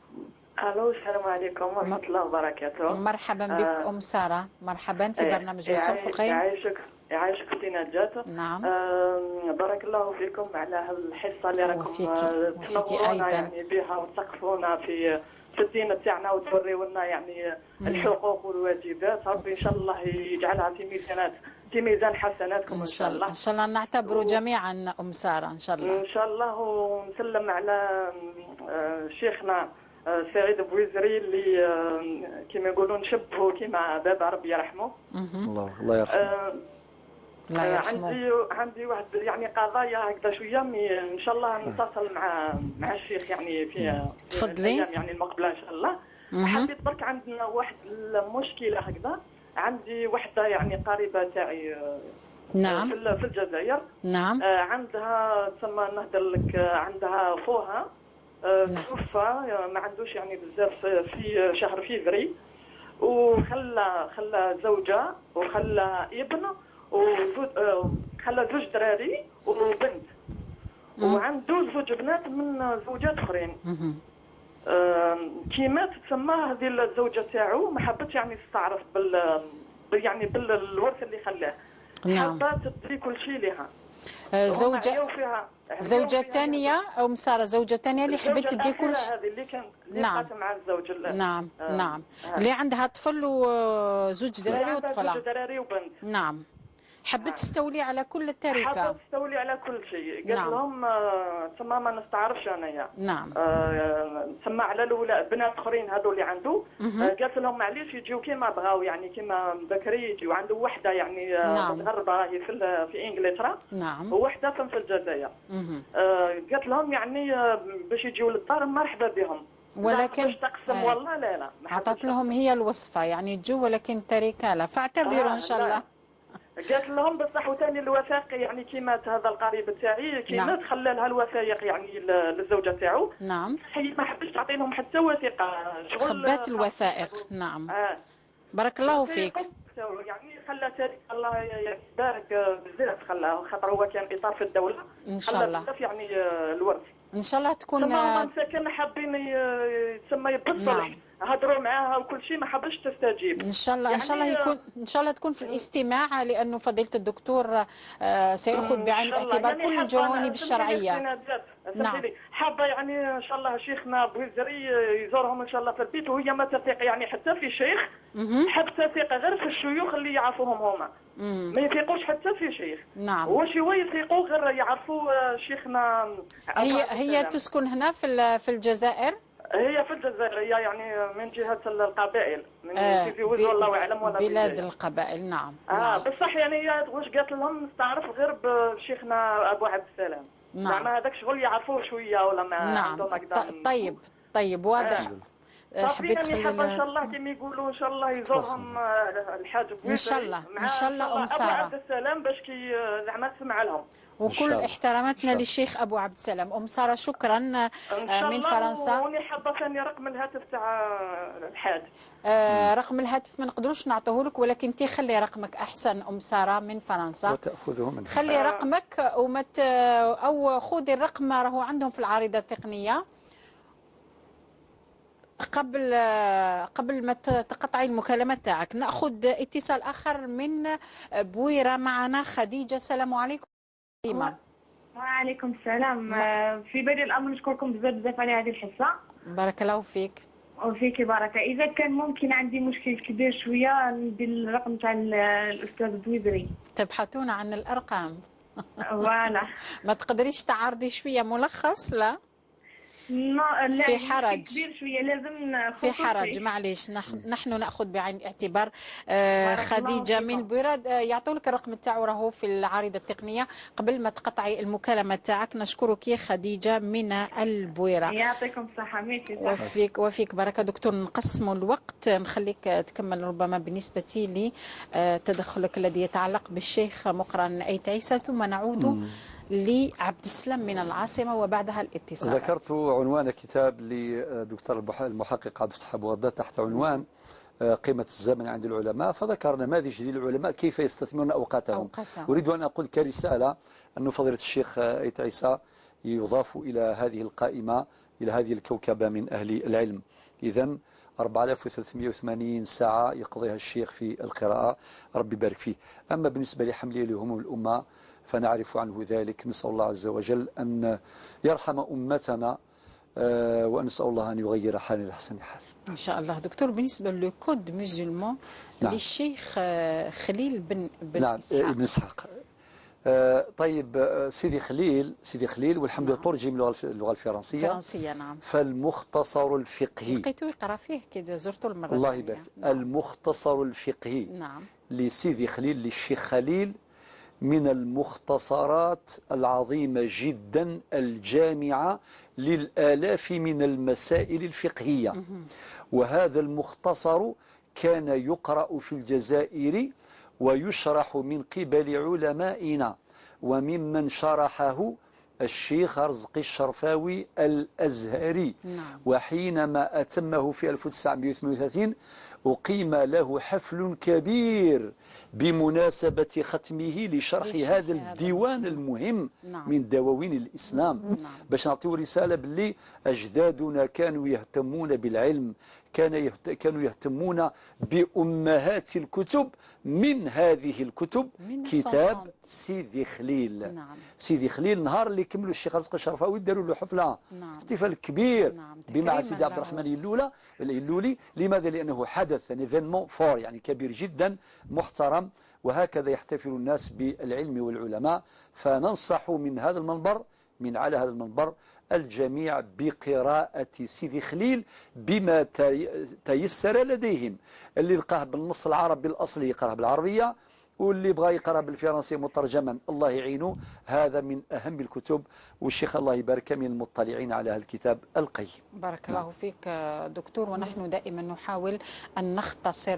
الو، السلام عليكم ورحمة الله وبركاته. مرحبا بك أم سارة، مرحبا في برنامج والصلح خير. يعيشك يعيشك اختي نجاة. نعم. بارك الله فيكم على هالحصة اللي راكم تنورونا يعني بها وتثقفونا في الدين تاعنا وتوريونا يعني الحقوق والواجبات. ربي ان شاء الله يجعلها في ميزانات، في ميزان حسناتكم ان شاء الله. ان شاء الله نعتبره جميعا ام ساره ان شاء الله. ان شاء الله. ونسلم على شيخنا سعيد بويزري اللي كما يقولوا نشبهه كما بابا ربي يرحمه. الله يرحمه. الله يرحمه. عندي واحد يعني قضايا هكذا شوية، ان شاء الله نتصل مع الشيخ يعني في تفضلي الايام يعني المقبلة ان شاء الله. حبيت برك عندنا واحد المشكلة هكذا، عندي وحده يعني قريبه تاعي. نعم. في الجزائر. نعم. عندها تسمى نهدر لك، عندها خوها توفى ما عندوش يعني بزاف في شهر فيفري، وخلى زوجه وخلى ابن وخلى زوج دراري وبنت، وعنده زوج بنات من زوجات اخرين. كي مات تسمى هذه الزوجة تاعو ما حبتش يعني تستعرف يعني بالورث اللي خلاه. نعم. حابة تدي كل شيء لها. زوجة ثانية أو سارة، زوجة ثانية اللي حبت تدي كل شيء. هذه اللي كان اللي نعم. بقات مع الزوج. نعم نعم، اللي عندها طفل وزوج دراري وطفلة. زوج دراري وبنت. نعم. حبت تستولي على كل التركة. حبت تستولي على كل شيء. قالت نعم. لهم تما ما نستعرفش انايا. نعم. تما على الاولاد بنات اخرين هذو اللي عنده، قالت لهم معليش يجيو كيما بغاو، يعني كيما بكري يجيو. عنده وحده يعني نعم. متغربه راهي في انجلترا. نعم. وحده في الجزائر. قالت لهم يعني باش يجيو للدار مرحبا بهم، ولكن باش تقسم والله لا لا. عطت لهم هي الوصفة يعني تجو، ولكن التركة لا. فاعتبروا ان شاء الله. قالت لهم بصح وثاني الوثائق يعني كيما هذا القريب تاعي كيما نعم. تخلى لها الوثائق يعني للزوجة تاعو. نعم. هي ما حبتش تعطي لهم حتى وثيقة، شغل خبات الوثائق. نعم. بارك الله فيك. يعني خلى تاريخ الله يبارك بزاف، خلاه خاطر هو كان اطار في الدولة ان شاء الله، بزاف يعني الورث ان شاء الله تكون. تما مساكن حابين تسمى بالصلح. نعم. هضروا معاها وكل شيء ما حبش تستجيب. ان شاء الله، يعني ان شاء الله يكون، ان شاء الله تكون في الاستماع، لانه فضيلة الدكتور سيأخذ بعين الاعتبار يعني كل الجوانب الشرعية. نعم. حابة يعني ان شاء الله شيخنا بوزري يزورهم ان شاء الله في البيت، وهي ما تثق يعني حتى في شيخ، حب تثق غير في الشيوخ اللي يعرفوهم هما. ما يثيقوش حتى في شيخ. نعم. واش هو يثيقوا غير يعرفوا شيخنا. هي تسكن هنا في الجزائر؟ هي في الجزائر، هي يعني من جهة القبائل، من سيدي وزو الله اعلم ولا بلاد القبائل. نعم. بصح يعني هي واش قالت لهم نستعرف غير بشيخنا ابو عبد السلام. نعم. زعما هذاك شغل يعرفوه شوية ولا ما. نعم. طيب طيب واضح. حبيت يعني حابة ان شاء الله كما يقولوا ان شاء الله يزورهم الحاج ان شاء الله، ان شاء الله ام ساره ابو عبد السلام باش كي زعما تسمع لهم. وكل احتراماتنا للشيخ ابو عبد السلام. ام ساره شكرا من فرنسا. وني حابة ثاني رقم الهاتف تاع الحاج. رقم الهاتف ما نقدروش نعطوه لك، ولكن انت خلي رقمك احسن ام ساره من فرنسا. وتاخذه منها. خلي رقمك او خذي الرقم راهو عندهم في العارضة التقنية. قبل ما تقطعي المكالمة تاعك نأخذ اتصال آخر من بويرة. معنا خديجة. السلام عليكم. وعليكم السلام. في بدء الأمر نشكركم بزاف بزاف على هذه الحصة. بارك الله فيك. وفيك بركة. إذا كان ممكن عندي مشكل كبير شوية ندير الرقم تاع الأستاذ بويزري. تبحثون عن الأرقام. voilà. ما تقدريش تعرضي شوية ملخص؟ لا لا، في حرج كبير شوية، لازم في حرج. معليش، نحن ناخذ بعين الاعتبار. خديجة من بوراد، يعطوا لك الرقم تاعو راهو في العارضة التقنية قبل ما تقطعي المكالمة تاعك. نشكرك خديجة من البويره، يعطيكم الصحة. ميرسي. وفيك بركة. دكتور نقسموا الوقت، نخليك تكمل ربما بالنسبة لتدخلك الذي يتعلق بالشيخ مقرن ايت عيسى، ثم نعود لعبد السلام من العاصمة وبعدها الاتصال. ذكرت عنوان كتاب لدكتور المحقق عبد الفتاح بوغداد تحت عنوان قيمة الزمن عند العلماء، فذكر نماذج للعلماء كيف يستثمرون أوقاتهم. أريد أن أقول كرسالة أن فضيلة الشيخ أيت عيسى يضاف إلى هذه القائمة، إلى هذه الكوكبة من أهل العلم. إذن 4380 ساعة يقضيها الشيخ في القراءة، ربي يبارك فيه. أما بالنسبة لحمله لهموم الأمة فنعرف عنه ذلك. نسأل الله عز وجل أن يرحم أمتنا، ونسأل الله أن يغير حالنا لأحسن حال إن شاء الله. دكتور، بالنسبة le code musulman، نعم، للشيخ خليل بن نعم، إسحاق. ابن إسحاق. طيب، سيدي خليل، سيدي خليل والحمد لله ترجم اللغة الفرنسية. نعم. فالمختصر الفقهي لقيته يقرا فيه كي زرته المرة. الله يبارك. نعم. المختصر الفقهي، نعم، لسيدي خليل، للشيخ خليل، من المختصرات العظيمة جدا الجامعة للآلاف من المسائل الفقهية. وهذا المختصر كان يقرأ في الجزائر ويشرح من قبل علمائنا، وممن شرحه الشيخ أرزقي الشرفاوي الأزهري. نعم. وحينما أتمه في 1938 أقيم له حفل كبير بمناسبة ختمه لشرح هذا الديوان المهم. نعم. من دواوين الإسلام. نعم. باش نعطيو رسالة باللي أجدادنا كانوا يهتمون بالعلم، كانوا يهتمون بأمهات الكتب. من هذه الكتب كتاب سيدي خليل. نعم. سيدي خليل نهار اللي كملوا الشيخ أرزقي الشرفاوي داروا له حفلة. نعم. احتفال كبير. نعم. بمع سيدي عبد الرحمن اللولي. لماذا؟ لأنه حدث événement fort، يعني كبير جدا محترم، وهكذا يحتفل الناس بالعلم والعلماء. فننصح من هذا المنبر، من على هذا المنبر، الجميع بقراءة سيدي خليل بما تيسر لديهم. اللي لقاه بالنص العربي الأصلي يقرأه بالعربية، واللي بغى يقرأ بالفرنسي مترجما الله يعينه. هذا من أهم الكتب، والشيخ الله يبارك من المطلعين على هذا الكتاب القيم. بارك الله فيك دكتور. ونحن دائما نحاول أن نختصر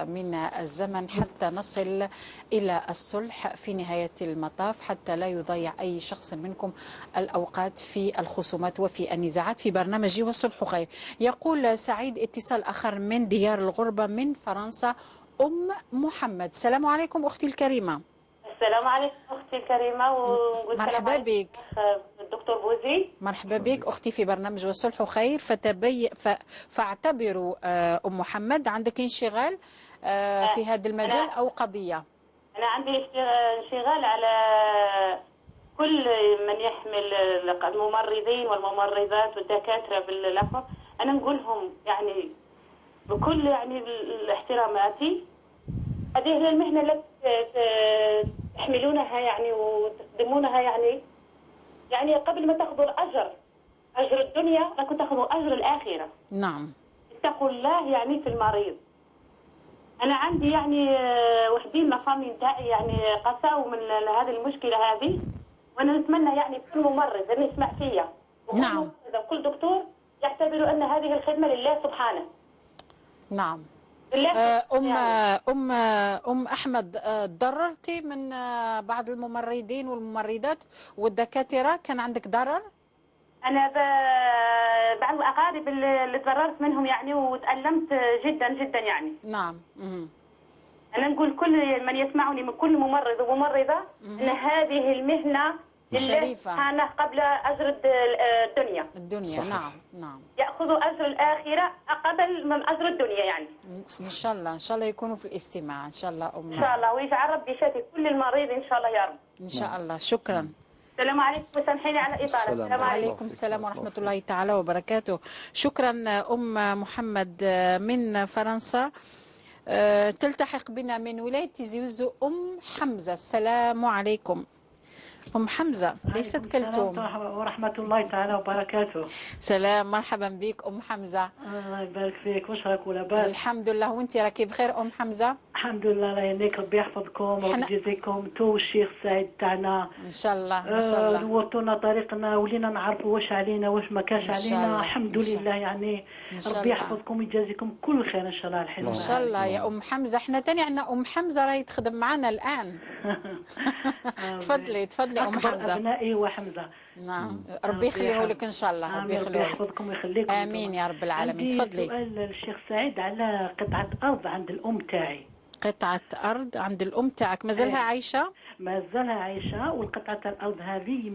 من الزمن حتى نصل إلى الصلح في نهاية المطاف، حتى لا يضيع أي شخص منكم الأوقات في الخصومات وفي النزاعات في برنامج والصلح خير. يقول سعيد اتصال آخر من ديار الغربة من فرنسا، أم محمد. السلام عليكم أختي الكريمة. السلام عليكم أختي الكريمة، مرحبا بك الدكتور بوزي. مرحبا بك أختي في برنامج والصلح خير. فاعتبروا أم محمد عندك انشغال في هذا المجال أو قضية؟ أنا عندي انشغال على كل من يحمل الممرضين والممرضات والدكاترة بالأخر. أنا نقول لهم يعني بكل يعني احتراماتي، هذه هي المهنة التي تحملونها يعني وتخدمونها، يعني قبل ما تأخذوا الأجر، أجر الدنيا، راكم تأخذوا أجر الآخرة. نعم. اتقوا الله يعني في المريض. أنا عندي يعني وحدين la famille نتاعي يعني قساو من هذه المشكلة هذه، وأنا نتمنى يعني كل ممرض أن يسمع فيا، وكل نعم. ممرض وكل دكتور يعتبروا أن هذه الخدمة لله سبحانه. نعم. أم أم أحمد، تضررتي من بعض الممرضين والممرضات والدكاترة؟ كان عندك ضرر؟ أنا بعض الأقارب اللي تضررت منهم يعني وتألمت جدا جدا يعني. نعم. أنا نقول كل من يسمعني من كل ممرض وممرضة أن هذه المهنة لله سبحانه قبل أجر الدنيا. الدنيا. صحيح. نعم نعم. يأخذوا أجر الآخرة قبل من أجر الدنيا يعني. إن شاء الله، إن شاء الله يكونوا في الاستماع إن شاء الله. أم إن شاء الله، ويجعل ربي شافي كل المريض إن شاء الله يا رب. إن شاء الله. شكرا. السلام عليكم وسامحيني على الإطالة. السلام عليكم. السلام ورحمة الله تعالى وبركاته. شكرا أم محمد من فرنسا. تلتحق بنا من ولاية تيزي وزو أم حمزة. السلام عليكم أم حمزة. ليست كلثوم. ورحمة الله تعالى وبركاته. سلام، مرحبا بك أم حمزة. الله يبارك فيك، واش راك ولا باس؟ الحمد لله، وانت راكي بخير أم حمزة؟ الحمد لله، الله يهنيك، ربي يحفظكم وربي يجزيكم تو والشيخ سعيد تاعنا إن شاء الله. إن شاء الله نورتونا طريقنا، ولينا نعرفوا واش علينا واش ما كانش علينا. الحمد لله يعني، ربي يحفظكم ويجازيكم كل خير إن شاء الله. الحلو إن شاء الله يا أم حمزة. احنا ثاني عندنا أم حمزة راهي تخدم معنا الآن. تفضلي تفضلي أم حمزة. أبنائي وحمزة. نعم، ربي يخليه لك إن شاء الله. ربي يحفظكم ويخليكم. آمين يا رب العالمين. تفضلي. سؤال للشيخ سعيد على قطعة أرض عند الأم تاعي. قطعة أرض عند الأم تاعك، مازالها عايشة؟ مازالها عايشة، والقطعة الأرض هذه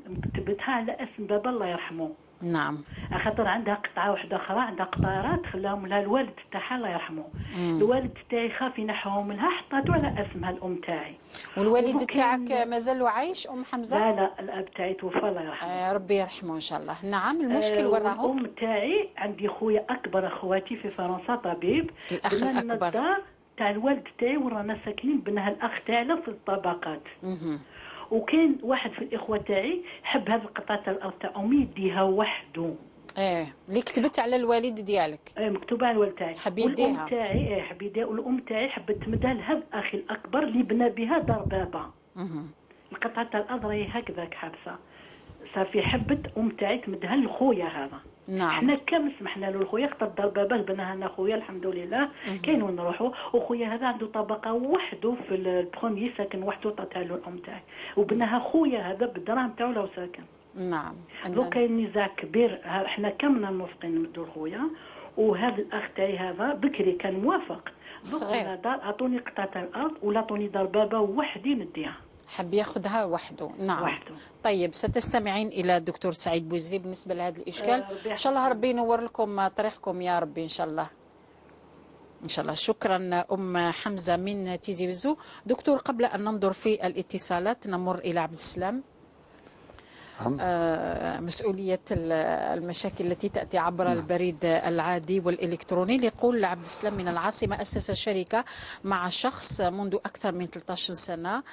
مكتبتها على اسم بابا الله يرحمه. نعم. خاطر عندها قطعة واحدة أخرى، عندها قطارات خلاهم لها الوالد تاعها الله يرحمه. الوالد تاعي خاف ينحوهم لها، حطاتو على اسمها الأم تاعي. والوالد تاعك مازال عايش أم حمزة؟ لا لا، الأب تاعي توفى الله يرحمه. ربي يرحمه إن شاء الله. نعم، المشكل وين راهو؟ الأم تاعي عندي خويا أكبر أخواتي في فرنسا طبيب. الأخ الأكبر تاع الوالد تاعي ورانا ساكنين بنها الأخ تاعنا في الطبقات. وكاين واحد في الاخوة تاعي حب هذه القطعة تاع الارض تاع امي يديها وحده. ايه اللي كتبت على الوالد ديالك؟ ايه مكتوبة على الوالد تاعي. حب يديها. والام تاعي ايه حب يديها، والام تاعي حبت تمدها لهذا اخي الاكبر اللي بنى بها دار بابا. القطعة تاع الارض راهي هكذاك حابسه. صافي حبت ام تاعي تمدها لخويا هذا. نعم. حنا كامل سمحنا له لخويا، خاطر دار باباه بناها لنا خويا الحمد لله، كاين وين نروحوا. وخويا هذا عنده طبقه وحده في ال premier، ساكن وحده، عطاتها له الام تاعي وبناها خويا هذا بالدراهم تاعو لو ساكن. نعم. دوك كاين نزاع كبير، حنا كاملنا موافقين نمدوا لخويا، وهذا الاخ تاعي هذا بكري كان موافق. صغير. دار عطوني قطعه الارض ولا عطوني دار بابا وحدي نديها. حب ياخذها وحده. نعم. وحده. طيب ستستمعين الى الدكتور سعيد بوزري بالنسبة لهذا الاشكال. ان شاء الله ربي ينور لكم طريقكم يا ربي ان شاء الله. ان شاء الله. شكرا ام حمزة من تيزي وزو. دكتور قبل ان ننظر في الاتصالات نمر الى عبد السلام. مسؤولية المشاكل التي تأتي عبر البريد العادي والإلكتروني. ليقول عبد السلام من العاصمة: أسس شركة مع شخص منذ أكثر من 13 سنة،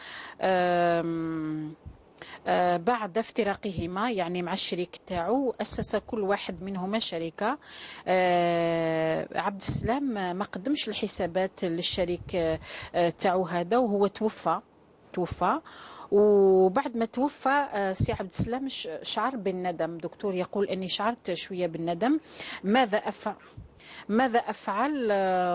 بعد افتراقهما يعني مع الشريك تاعو أسس كل واحد منهما شركة. عبد السلام ما قدمش الحسابات للشريك تاعو هذا، وهو توفى. وبعد ما توفى سي عبد السلام شعر بالندم. دكتور يقول اني شعرت شوية بالندم، ماذا افعل؟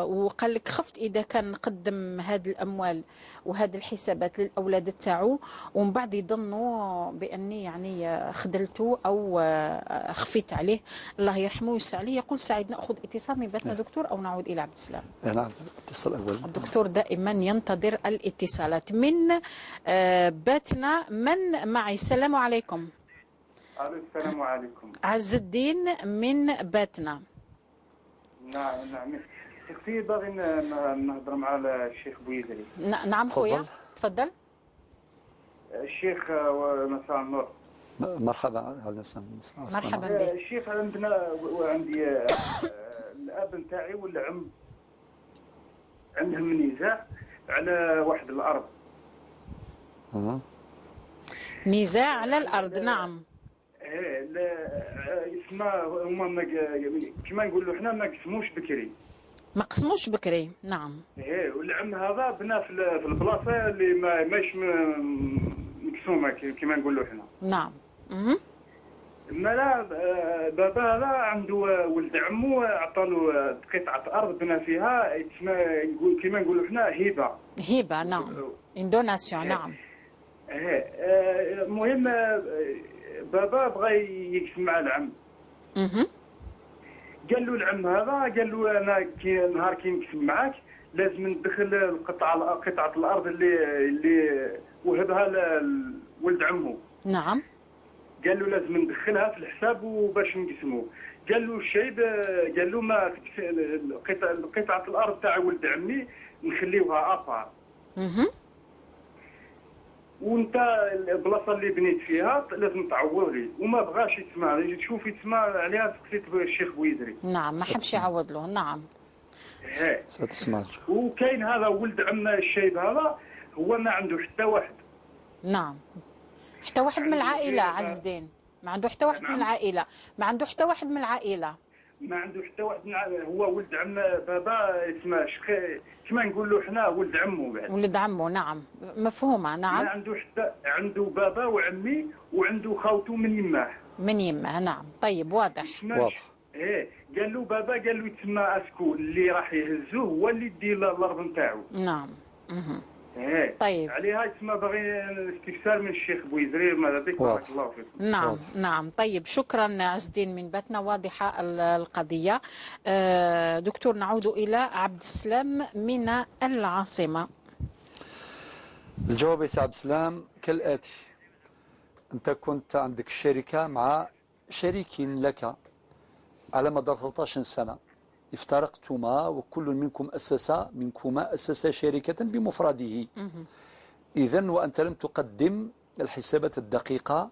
وقال لك خفت اذا كان نقدم هذه الاموال وهذه الحسابات للاولاد تاعو ومن بعد يظنوا باني يعني خذلته او خفيت عليه، الله يرحمه ويوسع عليه. يقول سعيد ناخذ اتصال من باتنا دكتور او نعود الى عبد السلام؟ نعم، اتصال اول. الدكتور دائما ينتظر الاتصالات من باتنا. من معي؟ السلام عليكم. السلام عليكم. عز الدين من باتنا. نعم نعم، اختي باغي نهضر مع الشيخ بويزري. نعم خويا تفضل. الشيخ مساء النور. مرحبا. اهلا وسهلا. مرحبا بك الشيخ. عندنا وعندي الاب نتاعي والعم عندهم نزاع على واحد الارض. نزاع على الارض. نعم. ايه لا اسمع، هما كما نقولوا حنا ما قسموش بكري. ما قسموش بكري. نعم. ايه، والعم هذا بنى في البلاصة اللي ماهيش مقسومة كما نقولوا حنا. نعم. مالا بابا هذا عنده ولد عمو عطالو قطعه ارض بنى فيها، كما نقولوا حنا هبه. هبه. نعم. une donation. نعم. ايه المهم بابا بغى يقسم مع العم. قال له العم هذا، قال له انا نهار كي نقسم معاك لازم ندخل قطعه الارض اللي وهبها لولد عمو. نعم. قال له لازم ندخلها في الحساب وباش نقسمو. قال له الشايب، قال له ما قطعه الارض تاع ولد عمي نخليوها à part. وانت البلاصة اللي بنيت فيها لازم تعوض لي، وما بغاش يتسمع. تشوف يتسمع عليها سقسيت الشيخ بويزري. نعم، ما حبش يعوض له. نعم. ستسمع. وكاين هذا ولد عم الشايب هذا هو ما عنده حتى واحد. نعم، حتى واحد من العائلة. عز الدين ما عنده حتى واحد. نعم. من العائلة ما عنده حتى واحد من العائلة. ما عنده حتى واحد من العائلة. هو ولد عم بابا يسمى كما نقولوا حنا ولد عمو بعد. ولد عمو. نعم، مفهومه. نعم. ما عنده حتى، عنده بابا وعمي وعنده خاوته من يماه. من يماه. نعم. طيب واضح. واضح. ايه، قال له بابا، قال له تسمى est-ce que اللي راح يهزوه هو اللي يدي الارض نتاعو. نعم. ايه. طيب عليها تسمى باغي استفسار من الشيخ بويزري ماذا بك. بارك الله فيكم. نعم. واضح. نعم. طيب شكرا عز الدين من باتنا، واضحة القضية. دكتور نعود إلى عبد السلام من العاصمة. الجواب يا سي عبد السلام كالآتي: أنت كنت عندك شركة مع شريك لك على مدار 13 سنة، افترقتما وكل منكم أسس شركة بمفرده. إذن وأنت لم تقدم الحسابات الدقيقة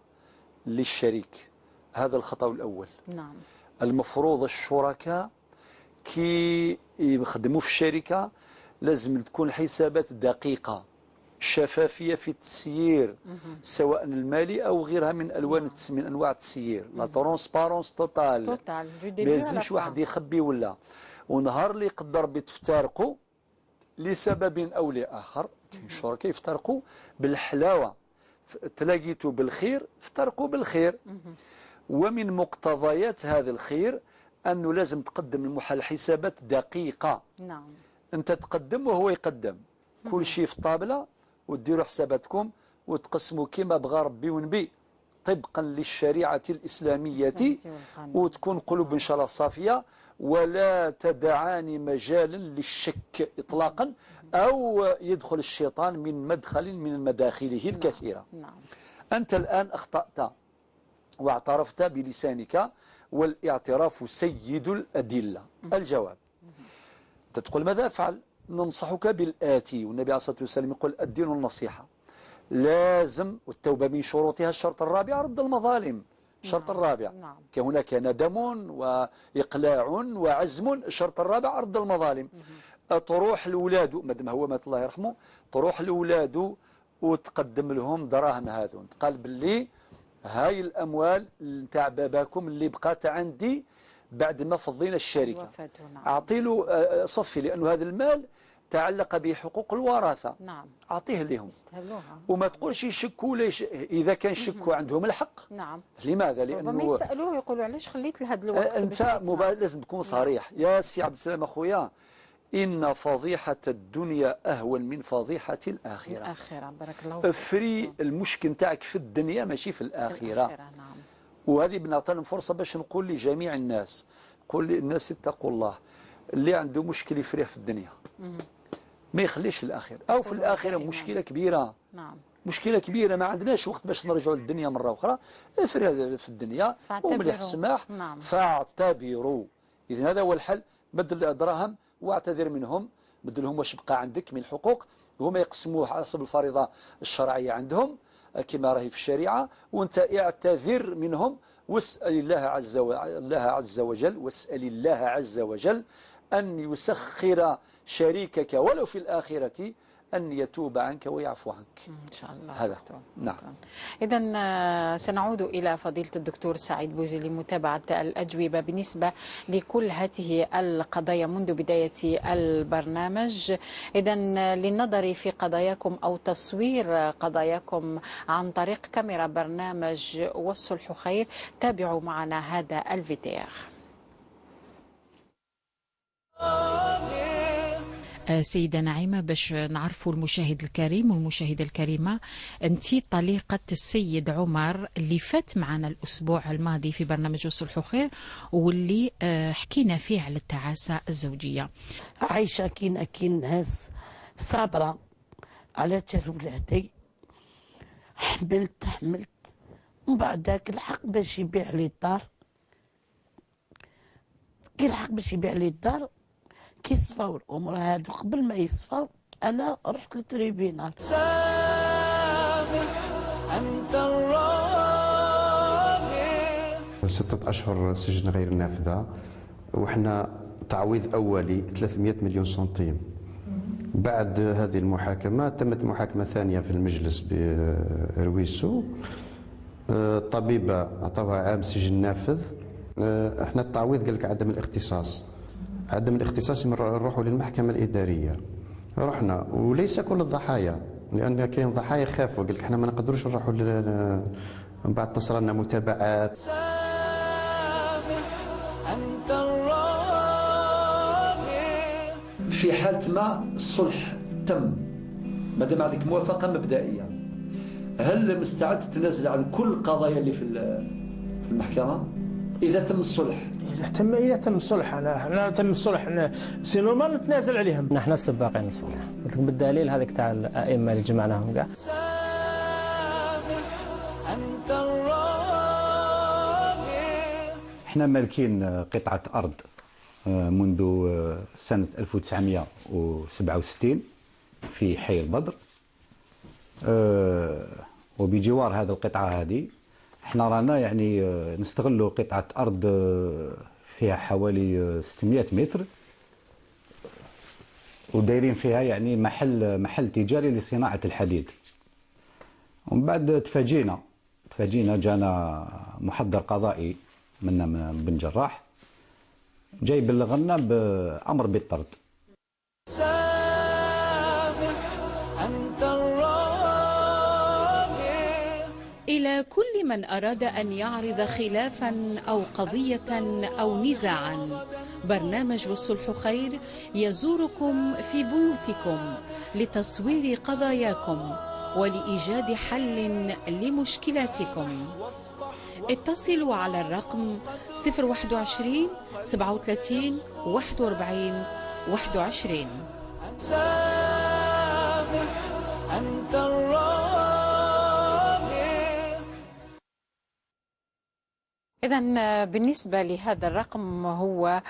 للشريك، هذا الخطأ الأول. نعم. المفروض الشركاء كي يخدموا في الشركة لازم تكون الحسابات دقيقة، شفافية في التسيير سواء المالي أو غيرها من ألوان من أنواع التسيير. la transparence totale، ما لازمش واحد يخبي ولا. ونهار اللي يقدر بتفترقوا لسبب أو لآخر، كاين شركاء يفترقوا بالحلاوة، تلاقيتوا بالخير افترقوا بالخير. ومن مقتضيات هذا الخير أنه لازم تقدم المحل حسابات دقيقة. نعم. أنت تقدم وهو يقدم، كل شيء في الطابلة، وتديروا حساباتكم وتقسموا كما بغى ربي ونبي طبقا للشريعة الإسلامية، وتكون قلوب إن شاء الله صافية، ولا تدعاني مجالا للشك إطلاقا أو يدخل الشيطان من مدخل من مداخله الكثيرة. نعم. أنت الآن أخطأت واعترفت بلسانك، والاعتراف سيد الأدلة. الجواب تقول ماذا أفعل؟ ننصحك بالآتي، والنبي عليه الصلاة والسلام يقول الدين النصيحة. لازم، والتوبة من شروطها الشرط الرابع رد المظالم، الشرط الرابع. نعم. هناك ندم وإقلاع وعزم، الشرط الرابع رد المظالم. تروح لأولاده، مادام هو مات الله يرحمه، تروح لأولاده وتقدم لهم دراهم هذون، قال باللي هاي الأموال نتاع باباكم اللي بقات عندي بعد ما فضينا الشركة، أعطي له صفي، لأنه هذا المال تعلق بحقوق الوراثة. نعم. أعطيه لهم وما تقولش يشكوا ليش، إذا كان شكوا عندهم الحق. نعم. لماذا؟ لأنه ربما يسألوه يقولوا علاش خليت لهذا الوقت. أنت لازم تكون صريح. نعم. يا سي عبد السلام أخويا، إن فضيحة الدنيا أهون من فضيحة الآخرة. الآخرة، بارك الله فيك. افري المشكل نتاعك في الدنيا ماشي في الآخرة. نعم. وهذه بنعطيهم فرصة باش نقول لجميع الناس، قول للناس اتقوا الله، اللي عنده مشكل يفريه في الدنيا، ما يخليش الآخرة، أو في الآخرة مشكلة كبيرة. نعم. مشكلة كبيرة، ما عندناش وقت باش نرجعوا للدنيا مرة أخرى. افريه في الدنيا ومليح السماح. نعم. فاعتبروا. إذن هذا هو الحل، بدل الدراهم واعتذر منهم، بدلهم واش بقى عندك من حقوق، هما يقسموه حسب الفريضة الشرعية عندهم كما راهي في الشريعة، وانت اعتذر منهم واسأل الله عز وجل، واسأل الله عز وجل أن يسخر شريكك ولو في الآخرة أن يتوب عنك ويعفو عنك إن شاء الله. هذا دكتور. نعم. إذا سنعود إلى فضيلة الدكتور سعيد بوزي لمتابعة الأجوبة بالنسبة لكل هذه القضايا منذ بداية البرنامج. إذا للنظر في قضاياكم أو تصوير قضاياكم عن طريق كاميرا برنامج والصلح خير، تابعوا معنا هذا الفيديو. سيدة نعيمة، باش نعرفوا المشاهد الكريم والمشاهدة الكريمة، أنت طليقة السيد عمر اللي فات معنا الأسبوع الماضي في برنامج الصلح خير، واللي حكينا فيه على التعاسة الزوجية. عايشة كي ناس صابرة على تال ولادي، حملت ومن بعد ذاك الحق باش يبيع لي الدار، كي الحق باش يبيع لي الدار كي صفاو الامور هادو قبل ما يصفاو انا رحت لل tribunal. سامح انت الراضي. 6 اشهر سجن غير نافذة، وحنا تعويض اولي 300 مليون سنتيم. بعد هذه المحاكمة تمت محاكمة ثانية في المجلس برويسو، الطبيبة عطوها عام سجن نافذ. احنا التعويض قال لك عدم الاختصاص، عدم الاختصاص نروحوا للمحكمة الإدارية. رحنا، وليس كل الضحايا، لأن كاين ضحايا خافوا، قال لك احنا ما نقدروش نروحوا من بعد تصرى لنا متابعات. سامح أنت الراضي. في حالة ما الصلح تم، ما دام عندك موافقة مبدئية، هل مستعد تتنازل عن كل القضايا اللي في المحكمة؟ إذا تم الصلح. إذا تم الصلح، أنا تم الصلح c'est normal نتنازل عليهم. نحن السباقين الصلح، قلت لكم بالدليل هذيك تاع الأئمة اللي جمعناهم كاع. سامح أنت الراضي. احنا مالكين قطعة أرض منذ سنة 1967 في حي البدر، وبجوار هذه القطعة هذه احنا رانا يعني نستغلوا قطعة أرض فيها حوالي 600 متر، ودايرين فيها يعني محل تجاري لصناعة الحديد. ومن بعد تفاجينا جانا محضر قضائي من بن جراح جاي بلغنا بأمر بالطرد. سامح أنت الراضي. إلى إلى كل من أراد أن يعرض خلافا أو قضية أو نزاعا. برنامج والصلح خير يزوركم في بيوتكم لتصوير قضاياكم ولإيجاد حل لمشكلاتكم. اتصلوا على الرقم 021 37 41 21. سامح أنت الرابح. إذا بالنسبة لهذا الرقم هو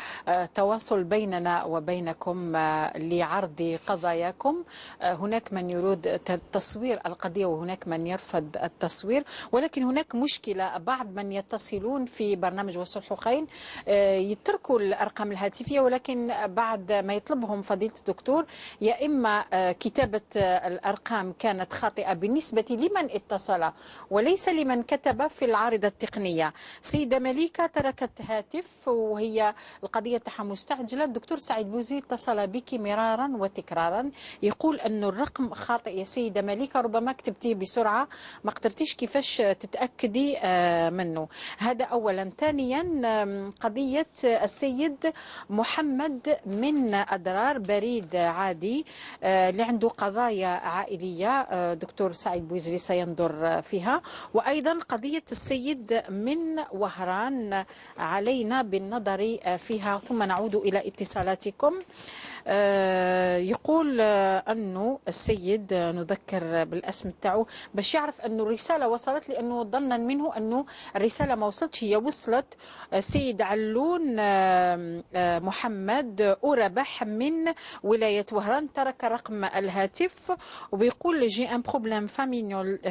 تواصل بيننا وبينكم لعرض قضاياكم. هناك من يريد تصوير القضية وهناك من يرفض التصوير، ولكن هناك مشكلة، بعض من يتصلون في برنامج والصلح خير يتركوا الأرقام الهاتفية، ولكن بعد ما يطلبهم فضيلة الدكتور يا إما كتابة الأرقام كانت خاطئة بالنسبة لمن اتصل وليس لمن كتب في العارضة التقنية. سيدة مليكة تركت هاتف وهي القضية تاعها مستعجلة. الدكتور سعيد بوزي اتصل بك مرارا وتكرارا يقول أن الرقم خاطئ. يا سيدة مليكة ربما كتبتيه بسرعة ما قدرتيش كيفاش تتأكدي منه. هذا أولا. ثانيا قضية السيد محمد من أدرار، بريد عادي، اللي عنده قضايا عائلية، دكتور سعيد بوزري سينظر فيها. وأيضا قضية السيد من وهران علينا بالنظر فيها، ثم نعود إلى اتصالاتكم. يقول أنه السيد، نذكر بالاسم تاعو باش يعرف أنه الرسالة وصلت، لأنه ظنا منه أنه الرسالة ما وصلتش، هي وصلت. السيد علون محمد أوربح من ولاية وهران ترك رقم الهاتف وبيقول j'ai un problème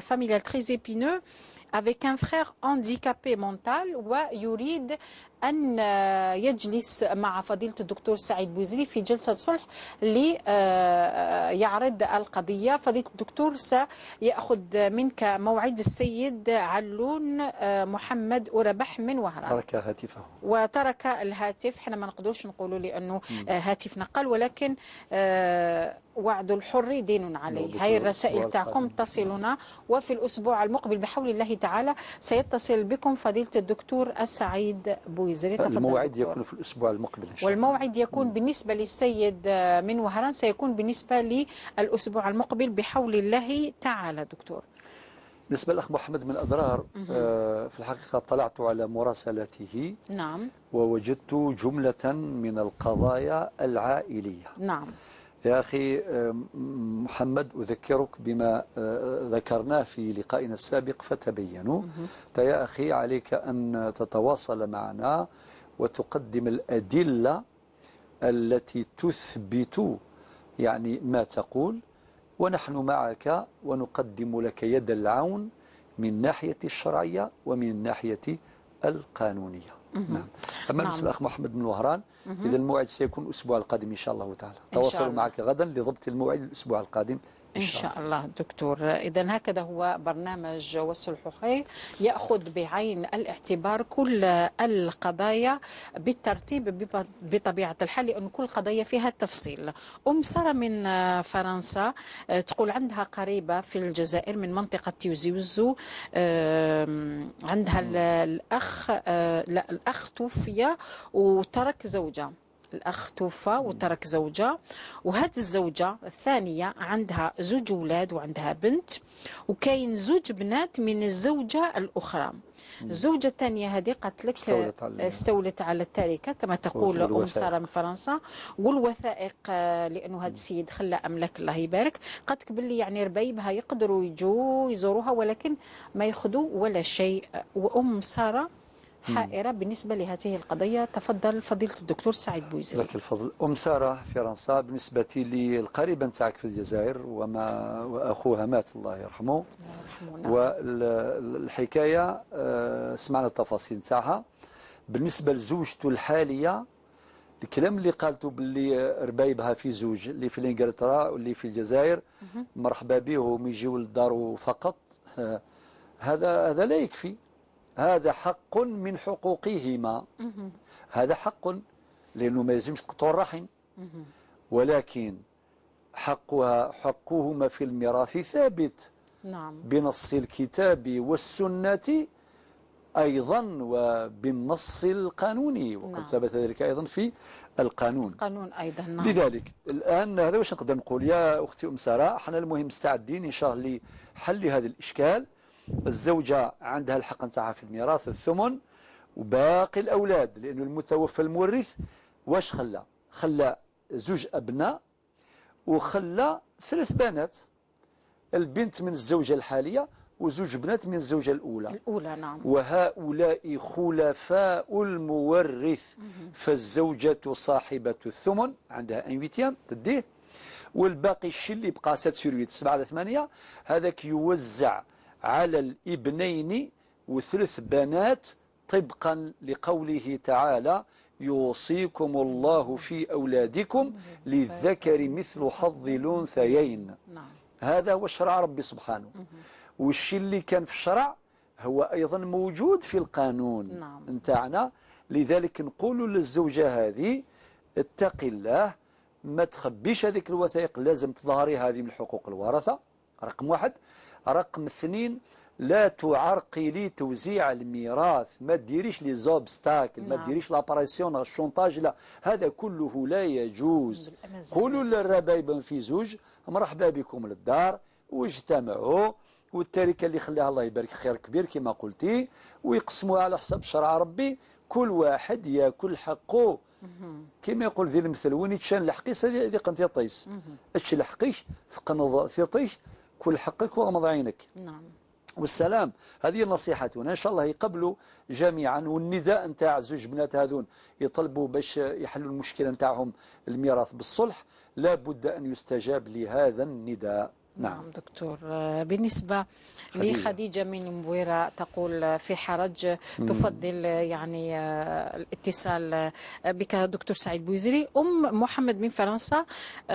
familial très épineux avec un frère handicapé mental، ويريد أن يجلس مع فضيلة الدكتور سعيد بوزري في جلسة صلح ليعرض القضية. فضيلة الدكتور سيأخذ منك موعد. السيد علون محمد أوربح من وهران ترك هاتفه وترك الهاتف. احنا ما نقدروش نقولوا لأنه هاتف نقل، ولكن وعد الحر دين عليه. هاي الرسائل تاعكم تصلنا، وفي الأسبوع المقبل بحول الله تعالى سيتصل بكم فضيلة الدكتور السعيد بوزري. الموعد يكون في الأسبوع المقبل إن شاء الله. والموعد يكون بالنسبة للسيد من وهران سيكون بالنسبة للأسبوع المقبل بحول الله تعالى. دكتور، بالنسبة للأخ محمد من أدرار، في الحقيقة طلعت على مراسلته. نعم. ووجدت جملة من القضايا العائلية. نعم. يا أخي محمد، أذكرك بما ذكرناه في لقائنا السابق فتبينوا. يا أخي عليك أن تتواصل معنا وتقدم الأدلة التي تثبت يعني ما تقول، ونحن معك ونقدم لك يد العون من ناحية الشرعية ومن الناحية القانونية. نعم. أما بالنسبة للأخ محمد من وهران، إذا الموعد سيكون الأسبوع القادم إن شاء الله تعالى. تواصلوا معك غدا لضبط الموعد الأسبوع القادم إن شاء الله دكتور. إذا هكذا هو برنامج والصلح خير، يأخذ بعين الاعتبار كل القضايا بالترتيب بطبيعة الحال، لأن كل قضية فيها تفصيل. أم سارة من فرنسا تقول عندها قريبة في الجزائر من منطقة تيوزيوزو، عندها الأخ، لا الأخ توفي وترك زوجة. الأخ توفى وترك زوجة، وهذه الزوجة الثانية عندها زوج أولاد وعندها بنت، وكاين زوج بنات من الزوجة الأخرى. الزوجة الثانية هذه قالت لك استولت على التركة كما تقول أم سارة من فرنسا، والوثائق لأنه هذا السيد خلى أملاك الله يبارك. قالت لك باللي يعني ربايبها يقدروا يجوا يزوروها ولكن ما ياخذوا ولا شيء. وأم سارة حائرة بالنسبة لهذه القضية. تفضل فضيلة الدكتور سعيد بوزري. لك الفضل. أم سارة فرنسا، بالنسبة للقريبة نتاعك في الجزائر وما وأخوها مات الله يرحمه، والحكاية سمعنا التفاصيل نتاعها. بالنسبة لزوجته الحالية، الكلام اللي قالته باللي ربايبها في زوج، اللي في انجلترا واللي في الجزائر، مرحبا بهم يجيو للدار فقط، هذا لا يكفي. هذا حق من حقوقهما، هذا حق لأنه ما يلزمش تقطع الرحم، ولكن حقهما في الميراث ثابت. نعم. بنص الكتاب والسنة أيضا وبالنص القانوني، وقد نعم. ثبت ذلك أيضا في القانون. القانون أيضا. نعم. لذلك الآن هذا واش نقدر نقول يا أختي أم سارة، احنا المهم مستعدين إن شاء الله لحل هذا الإشكال. الزوجة عندها الحق نتاعها في الميراث الثمن، وباقي الأولاد، لأنه المتوفى المورث واش خلى؟ خلى زوج أبناء وخلى 3 بنات، البنت من الزوجة الحالية وزوج بنات من الزوجة الأولى. نعم. وهؤلاء خلفاء المورث. فالزوجة صاحبة الثمن عندها 1/8 تديه، والباقي الشيء اللي بقى 7/8 7 على 8 هذاك يوزع على الابنين وثلاث بنات طبقا لقوله تعالى: يوصيكم الله في أولادكم للذكر مثل حظ الأنثيين. نعم. هذا هو شرع ربي سبحانه. والشيء اللي كان في الشرع هو أيضا موجود في القانون. نعم. نتاعنا. لذلك نقول للزوجة هذه: اتقي الله، ما تخبيش هذيك الوثائق، لازم تظهري هذه من حقوق الورثة، رقم 1. رقم 2، لا تعرقلي توزيع الميراث، ما ديريش les obstacles، ما ديريش la pression، ال chantage، لا، هذا كله لا يجوز. قولوا للربايب في زوج: مرحبا بكم للدار، واجتمعوا، والتركه اللي خلاها الله يبارك خير كبير كما قلتي، ويقسموها على حسب شرع ربي، كل واحد ياكل حقه. كما يقول ذي المثل: وين يتشان الحقيس هذه قنت طيس، اتش الحقيش تقنض ثيطيش، كل حقك وغمض عينك. نعم. والسلام. هذه نصيحتنا ان شاء الله يقبلوا جميعا. والنداء نتاع زوج بنات هذون يطلبوا باش يحلوا المشكلة نتاعهم الميراث بالصلح، لا بد ان يستجاب لهذا النداء. نعم دكتور. بالنسبة لخديجة من مبويرة تقول في حرج، تفضل يعني الاتصال بك دكتور سعيد بوزري. أم محمد من فرنسا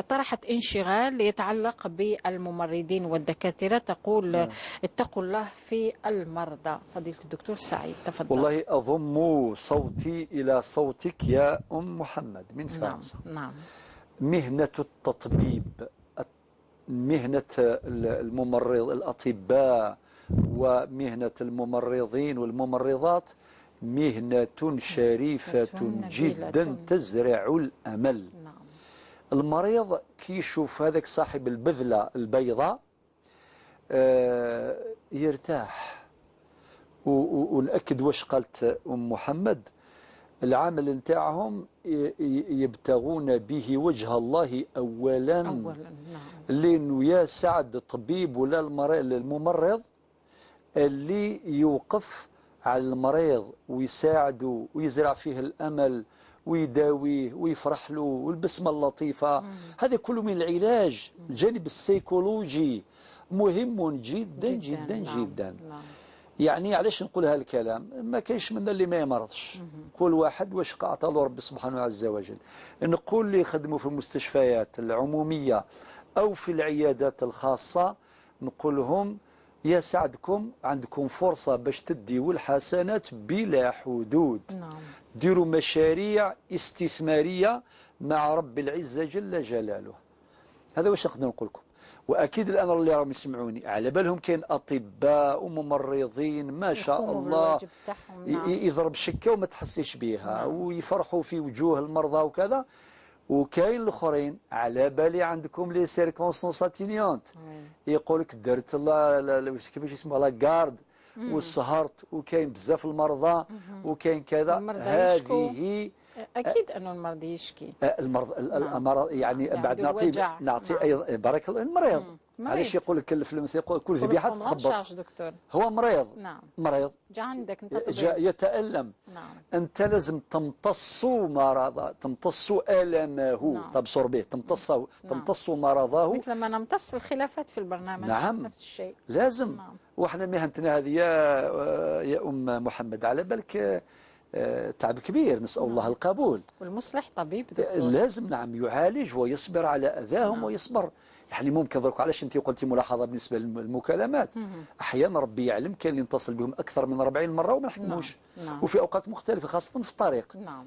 طرحت انشغال يتعلق بالممرضين والدكاترة، تقول اتقوا الله في المرضى. فضيلة الدكتور سعيد تفضل. والله أضم صوتي إلى صوتك يا أم محمد من فرنسا. نعم. نعم. مهنة التطبيب، مهنة الممرض، الأطباء ومهنة الممرضين والممرضات مهنة شريفة جدا تزرع الأمل. نعم. المريض كي يشوف هذاك صاحب البذلة البيضاء يرتاح. ونأكد واش قالت أم محمد، العمل نتاعهم يبتغون به وجه الله أولا. نعم. لأنه يا سعد الطبيب ولا الممرض اللي يوقف على المريض ويساعده ويزرع فيه الأمل ويداويه ويفرح له والبسمة اللطيفة. هذا كله من العلاج. الجانب السيكولوجي مهم جدا جدا جدا, جدا. نعم. يعني علاش نقول هذا الكلام؟ ما كاينش منا اللي ما يمرضش، كل واحد واش عطى له ربي سبحانه عز وجل. نقول اللي يخدموا في المستشفيات العمومية أو في العيادات الخاصة، نقول لهم يا سعدكم، عندكم فرصة باش تديوا الحسنات بلا حدود. نعم. ديروا مشاريع استثمارية مع رب العزة جل جلاله. هذا واش نقدر نقول لكم. واكيد الان اللي راهم يسمعوني على بالهم كاين اطباء وممرضين ما شاء الله، يضرب شكه وما تحسيش بها، ويفرحوا في وجوه المرضى وكذا. وكاين الاخرين على بالي عندكم les circonstances atténuantes، يقول لك درت الله كيفاش يسموها la garde وسهرت، وكاين بزاف المرضى وكاين كذا. هذه اكيد انه المرض يشكي، المرض المرض يعني بعد نعطي ايضا بارك الله المريض. علاش يقول لك في المثل يقول كل ذبيحة تتخبط، هو مريض. نعم. مريض جا عندك انت جاء يتألم. نعم. انت لازم تمتصوا مرض، تمتصوا المه. نعم. تبصر به، تمتصوا مرضه، مثل ما نمتص الخلافات في البرنامج. نعم. نفس الشيء لازم. نعم. وحنا مهنتنا هذه يا ام محمد على بالك تعب كبير، نسأل الله القبول. والمصلح طبيب دكتور. لازم نعم يعالج ويصبر على أذاهم. نعم. ويصبر. يعني ممكن درك علاش انت قلتي ملاحظة بالنسبة للمكالمات، احيانا ربي يعلم كاين اللي نتصل بهم اكثر من 40 مرة وما نحكموش. نعم. وفي اوقات مختلفة خاصة في الطريق. نعم.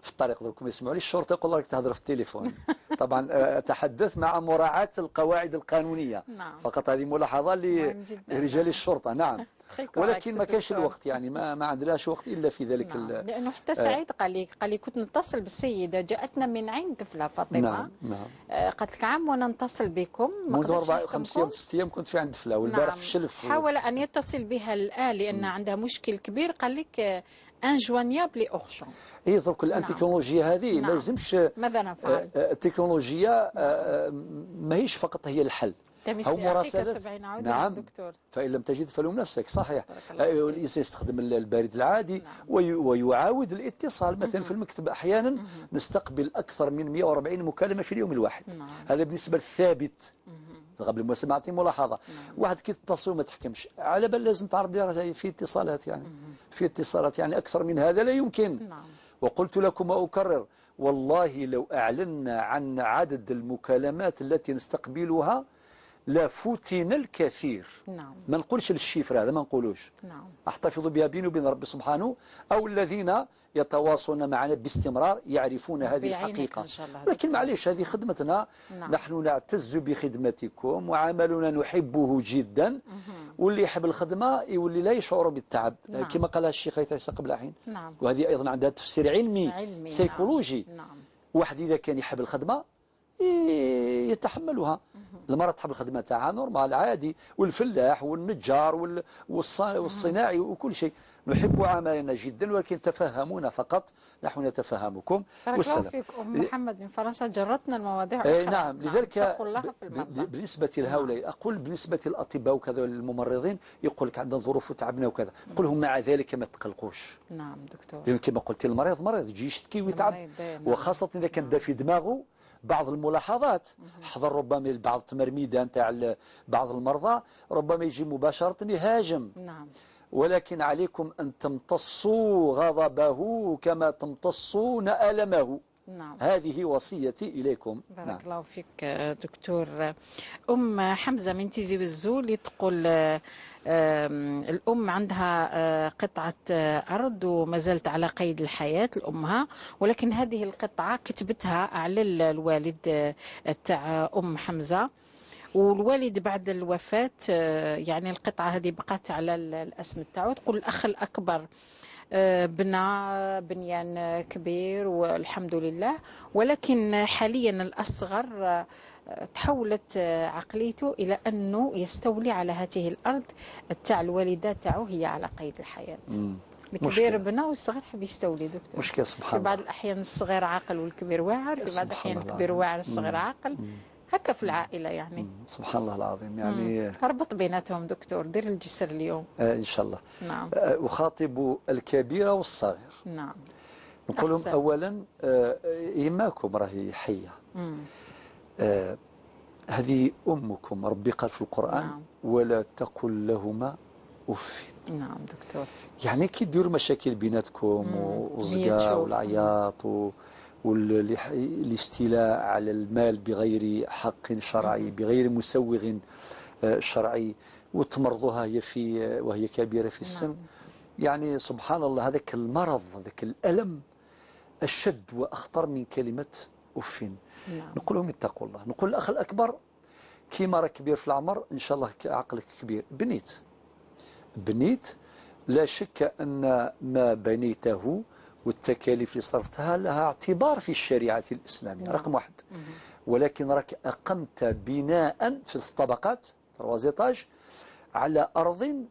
في الطريق درك يسمعوا لي الشرطة يقول راك تهضر في التليفون. طبعا أتحدث مع مراعاة القواعد القانونية. نعم. فقط هذه ملاحظة لرجال الشرطة. نعم. ولكن ما كانش الوقت، يعني ما عندناش وقت إلا في ذلك. نعم. لأنه حتى سعيد قال لي كنت نتصل بالسيدة، جاءتنا من عند طفلة فاطمة. نعم. نعم. قالت لك عام وأنا نتصل بكم منذ 4 5 أيام 6 أيام كنت في عند طفلة، والبارح. نعم. في الشلف. حاول أن يتصل بها الآن لأن عندها مشكل كبير، قال لك injoignable urgent. اي درك التكنولوجيا هذه. نعم. ما لازمش. ماذا نفعل؟ التكنولوجيا ماهيش فقط هي الحل، أو مراسلة. نعم دكتور. فإن لم تجد فلوم نفسك. صحيح. الإنسان يستخدم البريد العادي. نعم. ويعاود الاتصال مثلا. في المكتب أحيانا نستقبل أكثر من 140 مكالمة في اليوم الواحد. نعم. هذا بالنسبة للثابت. قبل ما سمعتي ملاحظة. نعم. واحد كي تتصل وما تحكمش على بال لازم تعرف في اتصالات، يعني في اتصالات، يعني أكثر من هذا لا يمكن. نعم. وقلت لكم وأكرر، والله لو أعلنا عن عدد المكالمات التي نستقبلها لفوتنا الكثير. نعم. ما نقولش الشفرة هذا، ما نقولوش. نعم. احتفظ بها بيني وبين ربي سبحانه، أو الذين يتواصلون معنا باستمرار يعرفون هذه الحقيقة. لكن معليش هذه خدمتنا. نعم. نحن نعتز بخدمتكم وعملنا نحبه جدا. واللي يحب الخدمة يولي لا يشعر بالتعب. نعم. كما قالها الشيخ عيسى قبل حين. نعم. وهذه أيضا عندها تفسير علمي سيكولوجي. نعم. واحد إذا كان يحب الخدمة يتحملها. المرأة تحب الخدمة تاعها normal عادي، والفلاح والنجار والصناعي وكل شيء. نحب عملنا جدا، ولكن تفهمونا فقط، نحن نتفهمكم. بارك الله فيك. أم محمد من فرنسا جرتنا المواضيع. نعم. لذلك بالنسبة لهؤلاء أقول، بالنسبة للأطباء وكذا والممرضين، يقول لك عندنا ظروف وتعبنا وكذا، نقول لهم مع ذلك ما تقلقوش. نعم دكتور. لأن كما قلت المريض مريض يجي يشتكي ويتعب، وخاصة إذا كان دا في دماغه بعض الملاحظات. حضر ربما بعض التمرميده نتاع بعض المرضى، ربما يجي مباشرة يهاجم. نعم. ولكن عليكم أن تمتصوا غضبه كما تمتصون ألمه. نعم. هذه وصيتي إليكم. بارك نعم. الله فيك دكتور. أم حمزة من تيزي وزو اللي تقول الأم عندها قطعة أرض وما زالت على قيد الحياة لأمها، ولكن هذه القطعة كتبتها على الوالد تاع أم حمزة، والوالد بعد الوفاة يعني القطعة هذه بقت على الاسم تاعو. تقول الأخ الأكبر بنى بنيان كبير والحمد لله، ولكن حاليا الأصغر تحولت عقليته إلى أنه يستولي على هذه الأرض تاع الوالدة تاعو هي على قيد الحياة. الكبير بنى والصغير حب يستولي دكتور. مشكلة سبحان الله. في بعض الأحيان الصغير عاقل والكبير واعر، في بعض الأحيان الكبير واعر الصغير عاقل. هكا في العائلة يعني. سبحان الله العظيم. يعني ربط بيناتهم دكتور، دير الجسر اليوم. إن شاء الله. نعم. أخاطب الكبير والصغير. نعم. نقول لهم أولا إيماكم راهي حية. هذه أمكم، ربي قال في القرآن. نعم. ولا تقل لهما أف. نعم دكتور. يعني كي ديروا مشاكل بيناتكم والزقا والعياط والاستيلاء على المال بغير حق شرعي، بغير مسوغ شرعي، وتمرضها هي في وهي كبيرة في السن. نعم. يعني سبحان الله، هذاك المرض هذاك الألم أشد وأخطر من كلمة أف. نعم. نقول لهم اتقوا الله. نقول الأخ الأكبر كيما راك كبير في العمر إن شاء الله عقلك كبير، بنيت لا شك أن ما بنيته والتكاليف اللي صرفتها لها اعتبار في الشريعة الإسلامية. نعم. رقم واحد. ولكن راك أقمت بناء في الطبقات trois étages على أرض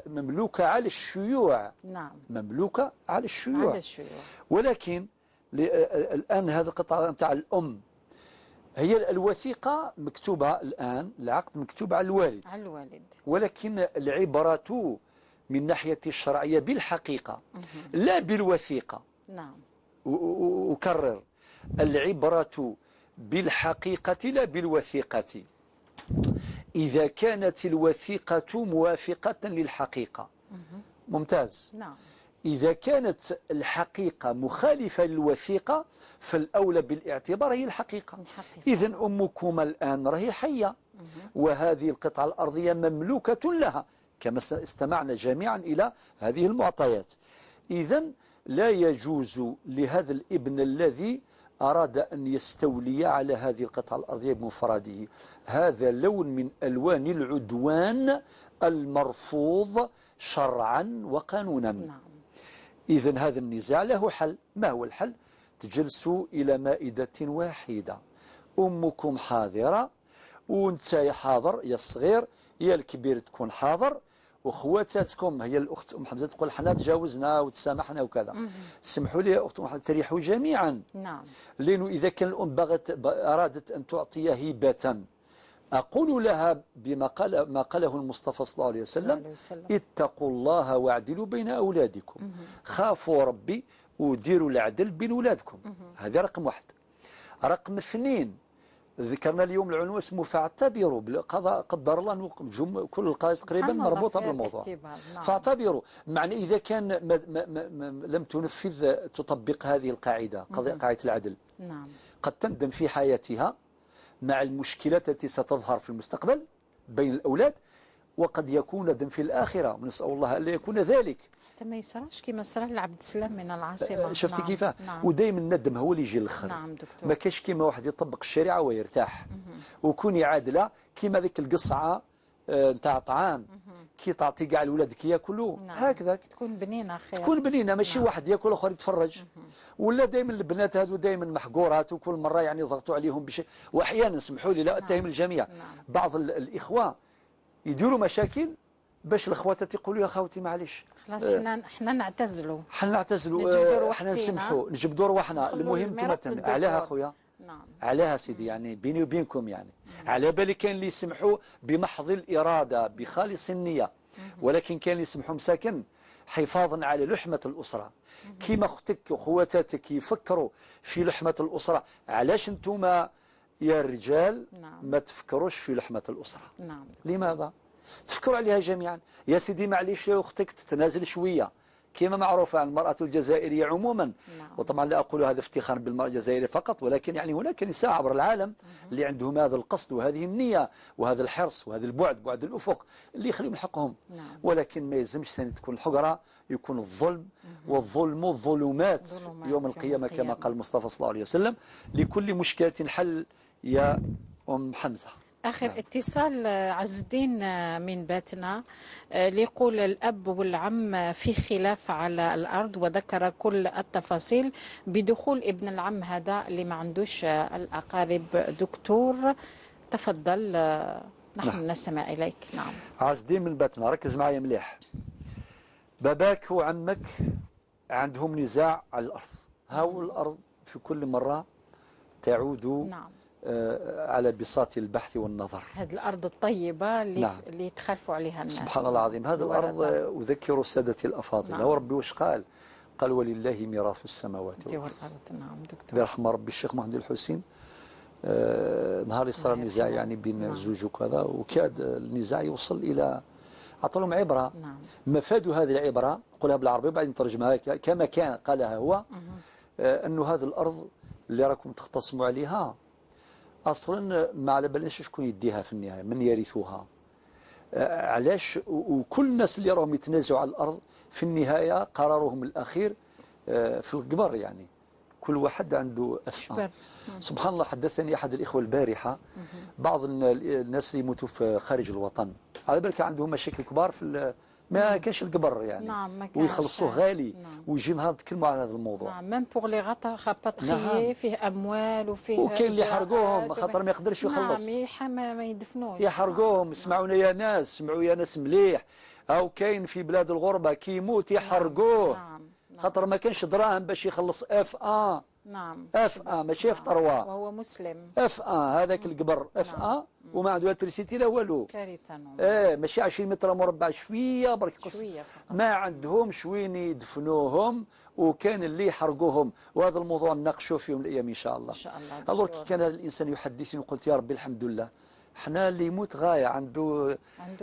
مملوكة على الشيوع. نعم. مملوكة على الشيوع. على الشيوع. ولكن الآن هذه القطعة نتاع الأم هي الوثيقة مكتوبة الآن، العقد مكتوب على الوالد. على الوالد. ولكن العبرة من ناحية الشرعية بالحقيقة لا بالوثيقة. نعم. أكرر، العبرة بالحقيقة لا بالوثيقة. إذا كانت الوثيقة موافقة للحقيقة ممتاز. نعم. إذا كانت الحقيقة مخالفة للوثيقة فالأولى بالاعتبار هي الحقيقة. إذن أمكم الآن راهي حية، وهذه القطعة الأرضية مملوكة لها كما استمعنا جميعا إلى هذه المعطيات. إذن لا يجوز لهذا الابن الذي أراد أن يستولي على هذه القطعة الأرضية بمفرده. هذا لون من ألوان العدوان المرفوض شرعا وقانونا. نعم. إذن هذا النزاع له حل. ما هو الحل؟ تجلسوا إلى مائدة واحدة، أمكم حاضرة وانت يا حاضر يا الصغير يا الكبير تكون حاضر، وخواتاتكم هي الأخت أم حمزة تقول حنا تجاوزنا وتسامحنا وكذا. سمحوا لي يا أخت أم حمزة تريحوا جميعا. نعم. لأنه إذا كان الأم أرادت أن تعطي هبة، أقول لها بما قال ما قاله المصطفى صلى الله عليه وسلم: اتقوا الله واعدلوا بين أولادكم. خافوا ربي وديروا العدل بين أولادكم. هذا رقم واحد. رقم اثنين، ذكرنا اليوم العنوان اسمه فاعتبروا، بالقضاء قدر الله أنه كل القضايا تقريبا مربوطة بالموضوع. نعم. فاعتبروا، معنى إذا كان ما ما ما لم تنفذ تطبق هذه القاعدة، قاعدة العدل، نعم، قد تندم في حياتها مع المشكلات التي ستظهر في المستقبل بين الأولاد، وقد يكون ندم في الآخرة، ونسأل الله ألا يكون ذلك. حتى ما يصراش كما صرا لعبد السلام من العاصمة. شفتي نعم. كيفاه؟ نعم. ودائما الندم هو اللي يجي الاخر. نعم دكتور. ما كاش كيما واحد يطبق الشريعة ويرتاح. وكوني عادلة كيما ذيك القصعة نتاع طعام كي تعطي كاع لولادك ياكلوا. نعم. هكذاك تكون بنينة خير، تكون بنينة، ماشي. نعم. واحد ياكل اخر يتفرج. ولا دائما البنات هادو دائما محقورات، وكل مرة يعني يضغطوا عليهم بشيء. واحيانا سمحوا لي لا اتهم الجميع. نعم. بعض الإخوة يديروا مشاكل باش الاخوات يقولوا يا خوتي معليش خلاص حنا نعتزلوا، حنا نعتزلوا، حنا نسمحوا، نجبدوا رواحنا، المهم انتم علاها خويا. نعم. علاها سيدي، يعني بيني وبينكم يعني. على بالي كاين اللي يسمحوا بمحض الإرادة بخالص النية، ولكن كاين اللي يسمحوا مساكن حفاظا على لحمة الأسرة. كيما أختك وخواتاتك يفكروا في لحمة الأسرة، علاش انتم يا الرجال نعم. ما تفكروش في لحمة الأسرة؟ نعم. لماذا؟ تفكروا عليها جميعا يا سيدي. معليش يا أختك تتنازل شوية كما معروفة عن المرأة الجزائرية عموما. نعم. وطبعا لا أقول هذا افتخارا بالمرأة الجزائرية فقط، ولكن يعني هناك نساء عبر العالم اللي عندهم هذا القصد وهذه النية وهذا الحرص وهذا البعد، بعد الأفق اللي يخليهم حقهم. نعم. ولكن ما يلزمش ثاني تكون الحقرة، يكون الظلم. والظلم الظلمات يوم القيامة كما قال المصطفى صلى الله عليه وسلم. لكل مشكلة حل يا أم حمزة. آخر اتصال عز الدين من باتنا ليقول الأب والعم في خلاف على الأرض، وذكر كل التفاصيل بدخول ابن العم هذا اللي ما عندوش الأقارب. دكتور تفضل، نحن نعم. نستمع إليك. نعم. عز الدين من باتنا، ركز معايا مليح. باباك وعمك عندهم نزاع على الأرض. هاو الأرض في كل مرة تعود. نعم. على بساط البحث والنظر. هذه الأرض الطيبة اللي, نعم. اللي يتخلفوا عليها الناس. سبحان الله العظيم. هذه الأرض أذكر سادتي الأفاضل. نعم. وربي واش قال؟ قال ولله ميراث السماوات والأرض. نعم دكتور. برحمة ربي الشيخ محمد الحسين نهار صار النزاع يعني بين نعم. الزوج وكذا، وكاد النزاع يوصل إلى أعطى لهم عبرة. نعم. مفاد هذه العبرة نقولها بالعربية وبعدين نترجمها كما كان قالها هو. أنه هذه الأرض اللي راكم تختصموا عليها اصلا ما على بالناش شكون يديها في النهاية، من يرثوها، علاش؟ وكل الناس اللي راهم يتنازعوا على الارض في النهاية قرارهم الاخير في القبر، يعني كل واحد عنده أفعال. سبحان الله. حدثني احد الاخوة البارحة بعض الناس اللي يموتوا في خارج الوطن، على بالك عندهم مشاكل كبار في ما كانش القبر يعني. نعم، ما كانش ويخلصوه غالي. نعم. ويجي نهار نتكلموا على هذا الموضوع. نعم، même pour les rapatrier فيه اموال وفيه، وكاين اللي حرقوهم خاطر ما يقدرش يخلص. نعم، ما يدفنوش، يحرقوهم. اسمعونا يا ناس، سمعوا يا ناس مليح، او كاين في بلاد الغربة كي يموت يحرقوه. نعم. خاطر ما كانش دراهم باش يخلص F1. نعم، F1 ماشي F3، وهو مسلم. F1 هذاك القبر F1 وما عنده لا électricité لا والو. كارثة. ايه ماشي 20 متر مربع، شوية برك، شوية فقط. ما عندهمش وين يدفنوهم، وكان اللي يحرقوهم. وهذا الموضوع نناقشوه في يوم من الايام ان شاء الله. ان شاء الله. alors كي كان هذا الانسان يحدثني قلت يا ربي الحمد لله، حنا اللي يموت غاية عنده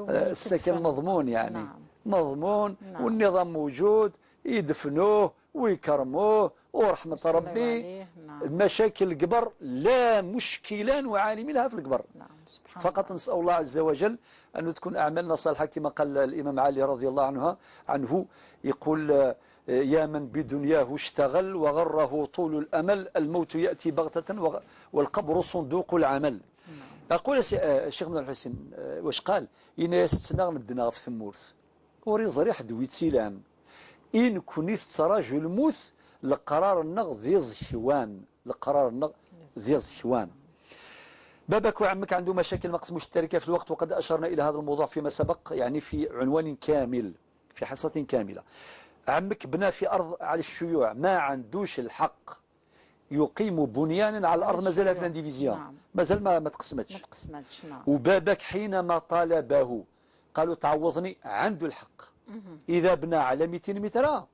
السكن مضمون يعني. نعم. مضمون. نعم. والنظام موجود، يدفنوه ويكرموه ورحمة ربي. نعم. مشاكل القبر لا مشكلة نعاني منها في القبر. نعم. سبحان فقط الله. نسأل الله عز وجل أن تكون أعمالنا صالحة كما قال الإمام علي رضي الله عنه يقول يا من بدنياه اشتغل وغره طول الأمل، الموت يأتي بغتة والقبر صندوق العمل. أقول الشيخ بن الحسين واش قال؟ إن يستنغ مدنا في ثمورث وري زريح دويتيلان إن كنت تراجل الموت لقرار النغ ذي زشوان، لقرار النغ ذي زشوان. بابك وعمك عنده مشاكل ما قسموش التركة في الوقت، وقد أشرنا إلى هذا الموضوع فيما سبق، يعني في عنوان كامل في حصة كاملة. عمك بنى في أرض على الشيوع، ما عندوش الحق يقيم بنيانا على الأرض مازالها في l'indivision، مازال ما تقسمتش. نعم. وبابك حينما طالبه قالوا تعوضني، عنده الحق. إذا بنى على 200 متر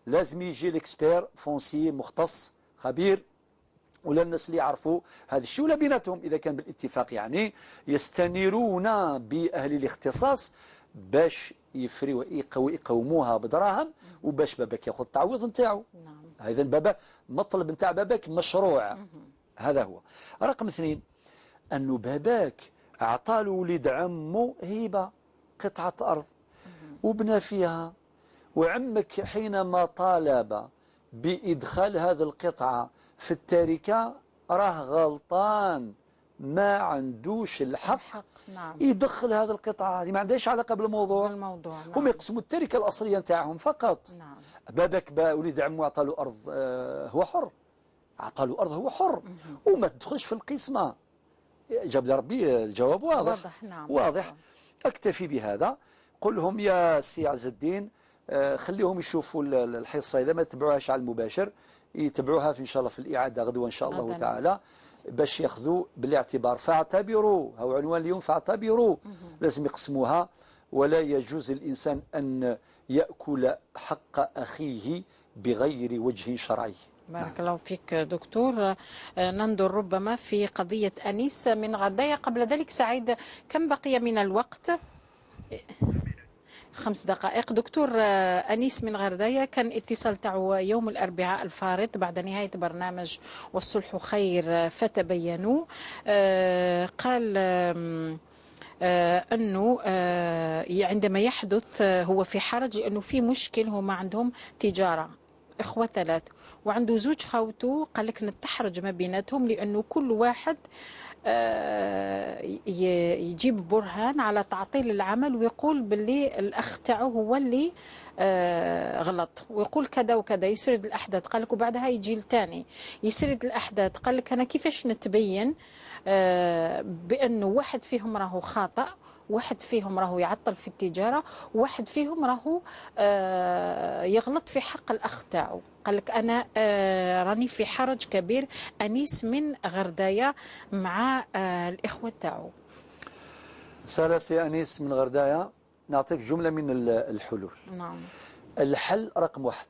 لازم يجي l'expert foncier مختص خبير ولا الناس اللي يعرفوا هذا الشيء ولا بيناتهم إذا كان بالاتفاق، يعني يستنيرون بأهل الاختصاص باش يفريوا يقوموها بدراهم وباش باباك ياخذ التعويض نتاعو. نعم. إذا بابا مطلب نتاع باباك مشروع. هذا هو. رقم اثنين، أنه باباك أعطى ولد عمه هبة قطعة أرض وبنى فيها، وعمك حينما طالب بإدخال هذه القطعة في التركة راه غلطان، ما عندوش الحق. نعم. يدخل هذه القطعة هذه، ما عندهاش علاقة بالموضوع. نعم. هم يقسموا التركة الأصلية نتاعهم فقط. نعم. بابك وليد عمه عطى له أرض، هو حر، عطى له أرض هو حر، وما تدخلش في القسمة. جاب لي ربي الجواب واضح. نعم. واضح. أكتفي بهذا. قل لهم يا سي عز الدين، خليهم يشوفوا الحصة، إذا ما تبعوهاش على المباشر يتبعوها في إن شاء الله في الإعادة غدوة إن شاء الله تعالى، باش ياخذوا بالاعتبار. فاعتبروا، هو عنوان اليوم، فاعتبروا. لازم يقسموها، ولا يجوز الإنسان أن يأكل حق أخيه بغير وجه شرعي. بارك الله فيك دكتور. ننظر ربما في قضية أنيس من غرداية. قبل ذلك سعيد، كم بقي من الوقت؟ 5 دقائق. دكتور، أنيس من غرداية كان اتصال تاعو يوم الأربعاء الفارط بعد نهاية برنامج والصلح خير فتبينوا. قال أنه عندما يحدث هو في حرج، لأنه في مشكل، هما عندهم تجارة إخوة 3 وعنده زوج خوته، قال لك نتحرج ما بيناتهم لأنه كل واحد يجيب برهان على تعطيل العمل ويقول باللي الأخ تاعو هو اللي غلط، ويقول كذا وكذا، يسرد الأحداث. قال لك وبعدها يجي الثاني يسرد الأحداث. قال لك أنا كيفاش نتبين بأنه واحد فيهم راهو خاطئ، واحد فيهم راهو يعطل في التجارة، واحد فيهم راهو يغلط في حق الأخ تاعو. قال لك أنا راني في حرج كبير. أنيس من غرداية مع الإخوة تاعو. سلاسي أنيس من غرداية، نعطيك جملة من الحلول. نعم. الحل رقم 1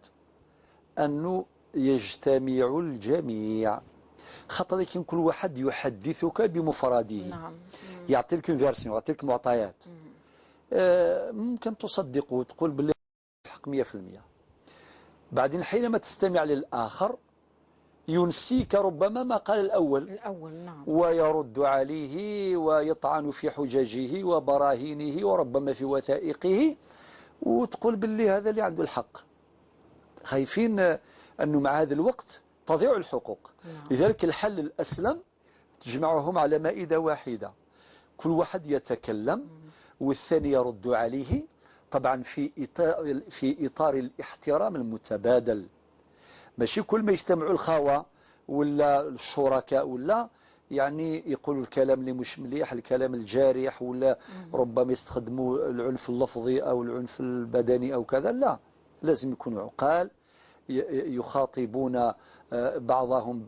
أنه يجتمع الجميع، خاطر كي كل واحد يحدثك بمفرده. نعم. يعطي لك version، يعطي لك معطيات، ممكن تصدقه وتقول باللي الحق 100%. بعدين حينما تستمع للآخر ينسيك ربما ما قال الأول. نعم. ويرد عليه ويطعن في حججه وبراهينه وربما في وثائقه، وتقول باللي هذا اللي عنده الحق. خايفين أنه مع هذا الوقت تضيع الحقوق. نعم. لذلك الحل الأسلم تجمعهم على مائدة واحدة، كل واحد يتكلم والثاني يرد عليه، طبعا في إطار الاحترام المتبادل. ماشي كل ما يجتمعوا الخاوة ولا الشركاء ولا يعني يقولوا الكلام اللي مش مليح، الكلام الجارح، ولا ربما يستخدموا العنف اللفظي أو العنف البدني أو كذا. لا، لازم يكونوا عقال، يخاطبون بعضهم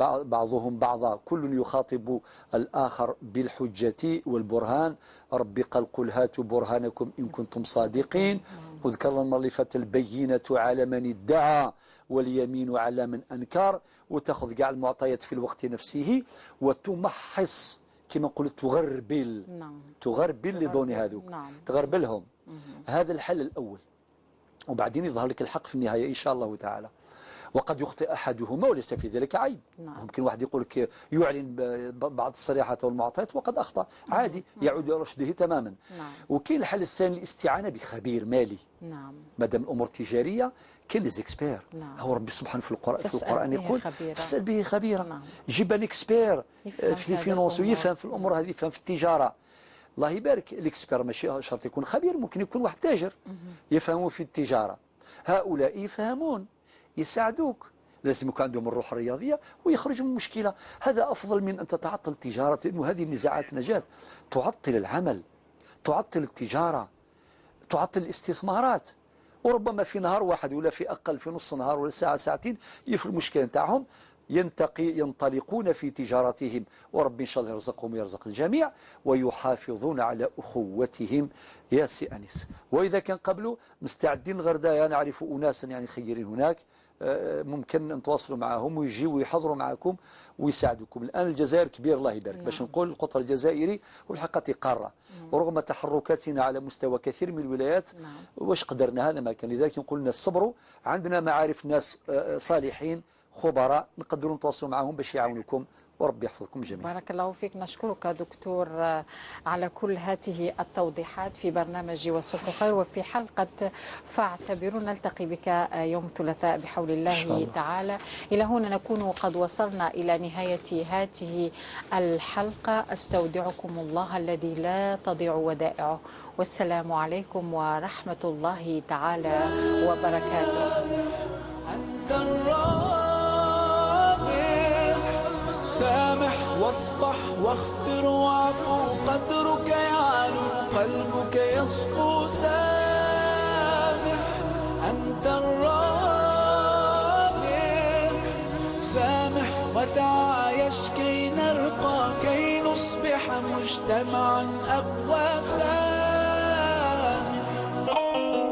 بعضا، كل يخاطب الآخر بالحجة والبرهان. ربي قال قل هاتوا برهانكم إن كنتم صادقين. وذكرنا المرة اللي فاتت البينة على من ادعى واليمين على من أنكر، وتأخذ كاع المعطيات في الوقت نفسه وتمحص كما نقول تغربل. نعم. تغربل لدون هذوك. نعم. تغربلهم. هذا الحل الأول، وبعدين يظهر لك الحق في النهاية إن شاء الله تعالى. وقد يخطئ أحدهما وليس في ذلك عيب. ممكن واحد يقول لك يعلن بعض الصريحات والمعطيات وقد أخطأ، عادي، يعود إلى رشده تماما. وكاين الحل الثاني، الاستعانة بخبير مالي. ما دام الأمور تجارية كاين les experts. هو ربي سبحانه في القرآن يقول فاسأل به خبيرا. جيب un expert في ال finance ويفهم في الأمور هذه، يفهم في التجارة. الله يبارك، l'expert ماشي شرط يكون خبير، ممكن يكون واحد تاجر يفهم في التجارة. هؤلاء يفهمون، يساعدوك، لازم يكون عندهم الروح الرياضية ويخرج من المشكلة. هذا أفضل من أن تتعطل التجارة، لأنه هذه النزاعات نجاة تعطل العمل، تعطل التجارة، تعطل الاستثمارات. وربما في نهار واحد ولا في أقل، في نص نهار ولا ساعة ساعتين، يفروا المشكلة نتاعهم، ينطلقون في تجارتهم، وربي إن شاء الله يرزقهم ويرزق الجميع، ويحافظون على أخوتهم يا سي أنيس. وإذا كان قبله مستعدين الغرداية، نعرف أناسا يعني خيرين هناك، ممكن نتواصلوا معهم ويجيوا ويحضروا معكم ويساعدوكم. الآن الجزائر كبير الله يبارك، باش نقول القطر الجزائري والحقيقة قارة، ورغم تحركاتنا على مستوى كثير من الولايات، واش قدرنا هذا ما كان. لذلك نقول لنا صبروا، عندنا معارف ناس صالحين خبراء نقدروا نتواصلوا معهم باش يعاونوكم، وربي يحفظكم جميعا. بارك الله فيك. نشكرك دكتور على كل هذه التوضيحات في برنامج والصلح خير وفي حلقة فاعتبروا. نلتقي بك يوم الثلاثاء بحول الله تعالى. إلى هنا نكون قد وصلنا إلى نهاية هذه الحلقة. أستودعكم الله الذي لا تضيع ودائعه، والسلام عليكم ورحمة الله تعالى وبركاته. أنت الرابح، سامح واصفح واغفر واعفو، قدرك يعلو قلبك يصفو. سامح أنت الرابح، سامح وتعايش كي نرقى، كي نصبح مجتمعا أقوى. سامح.